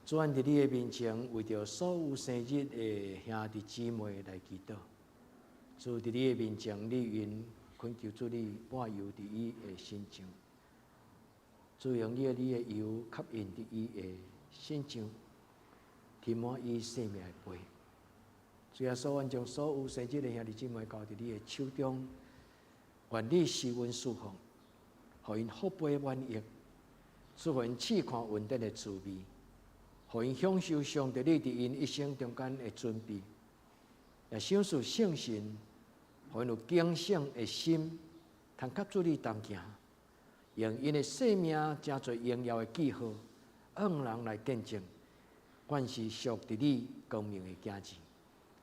主，阮佇你的面前，為著所有生日的兄弟姊妹來祈禱。主，佇你的面前，你因懇求主你抹油佇伊的身上，主用你的油吸引佇伊的身上，填滿伊生命的杯。主耶穌，阮將所有生日的兄弟姊妹交佇你的手中，願你施恩賜福，予𪜶福杯滿溢，賜予𪜶試看恩典的滋味。予𪜶享受上帝你佇𪜶一生中間的準備，也賞賜聖神，予𪜶有警醒的心，通佮主你同行，用𪜶的生命成做榮耀的記號，向人來見證，阮是屬佇你光明的囝兒。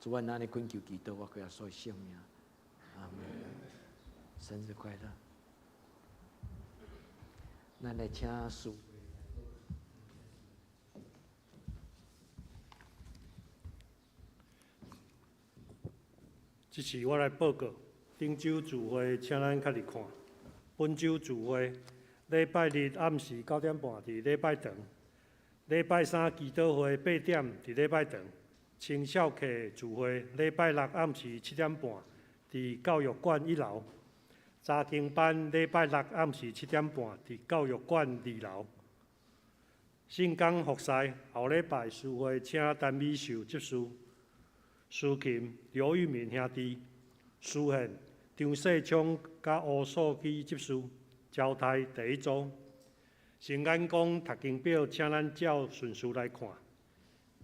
主，阮按呢懇求祈禱，我耶穌的聖名，阿門。生日快樂！咱來請司。這次我來報告，頂週聚會，請咱較入看。本週聚會，禮拜日暗時9點半佇禮拜堂，禮拜三祈禱會8點佇禮拜堂，青少客聚會禮拜六暗時7點半佇教育館一樓，查經班禮拜六暗時7點半佇教育館二樓。聖工服侍後禮拜司會請陳美秀執事。司琴劉玉敏兄弟，司獻張世聰佮吴素基執事，招待第一組。聖眼光讀經表，請咱照順序來看。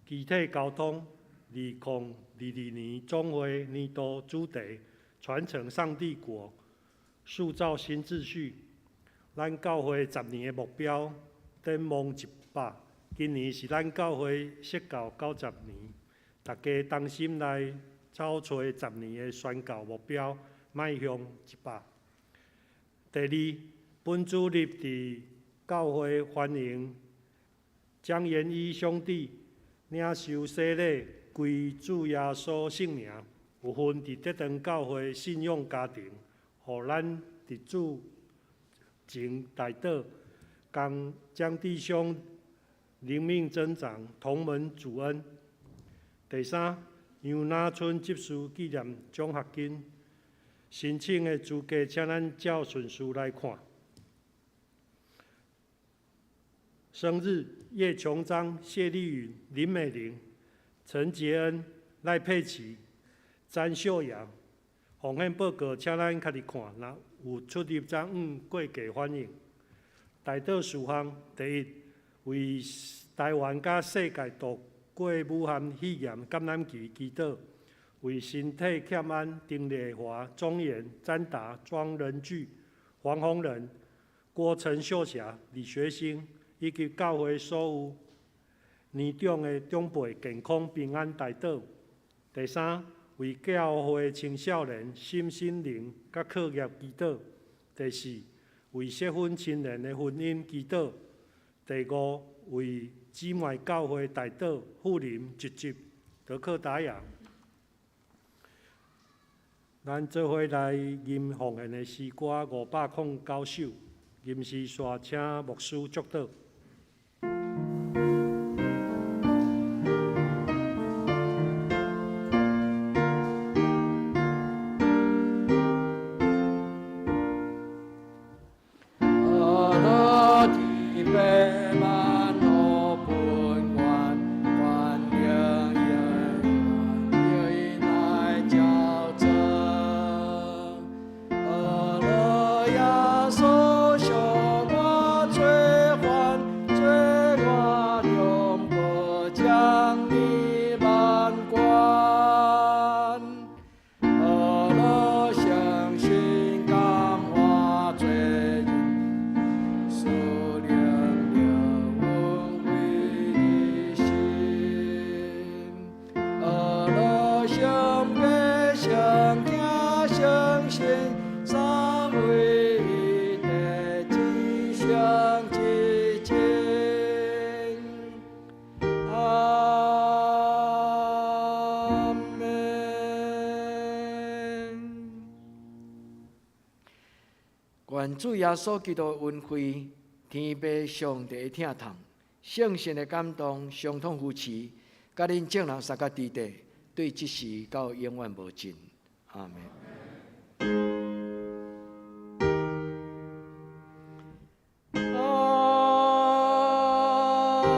機體交通，2022年總會年度主題：傳承上帝國，塑造新秩序。咱教會十年的目標，展望100。今年是咱教會設教90年。大家同心來草揣十年的宣教目標，邁向100。第二，本主日佇教會歡迎江延一兄弟領受洗禮，歸主耶穌聖名，有份佇德堂教會信仰家庭，予咱佇主前代禱，共江弟兄靈命增長，同蒙主恩。第三，楊那春執事紀念獎學金申請的資格，請咱照順序來看。生日：葉瓊章、謝麗雲、林美玲、陳杰恩、賴佩琪、詹秀雅。奉獻報告，請咱較入看，若有出入昨昏過價反應。代禱事項：第一，為台灣佮世界度過武漢肺炎感染期祈禱，為身體欠安、丁麗華、鍾妍、詹達、莊仁巨、黃宏仁、郭陳秀霞、李學興以及教會所有年長的長輩健康平安代禱。第三，為教會青少年心身靈佮課業祈禱。第四，為適婚青年的婚姻祈禱。第五，為姊妹教會代禱，富林、吉吉、德克達雅。咱做伙來吟奉獻的詩歌509首，吟詩煞請牧師祝禱。耶穌向我吹喚。願主耶穌基督的恩惠、天父上帝的疼痛、聖神的感動、相通扶持，佮恁眾人相佮佇佇，對這時到永遠無盡。阿們。阿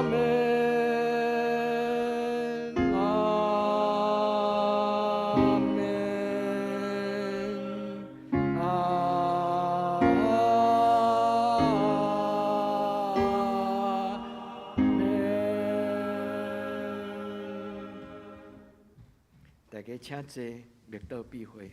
們，阿們，阿們。大家請坐，默禱閉會。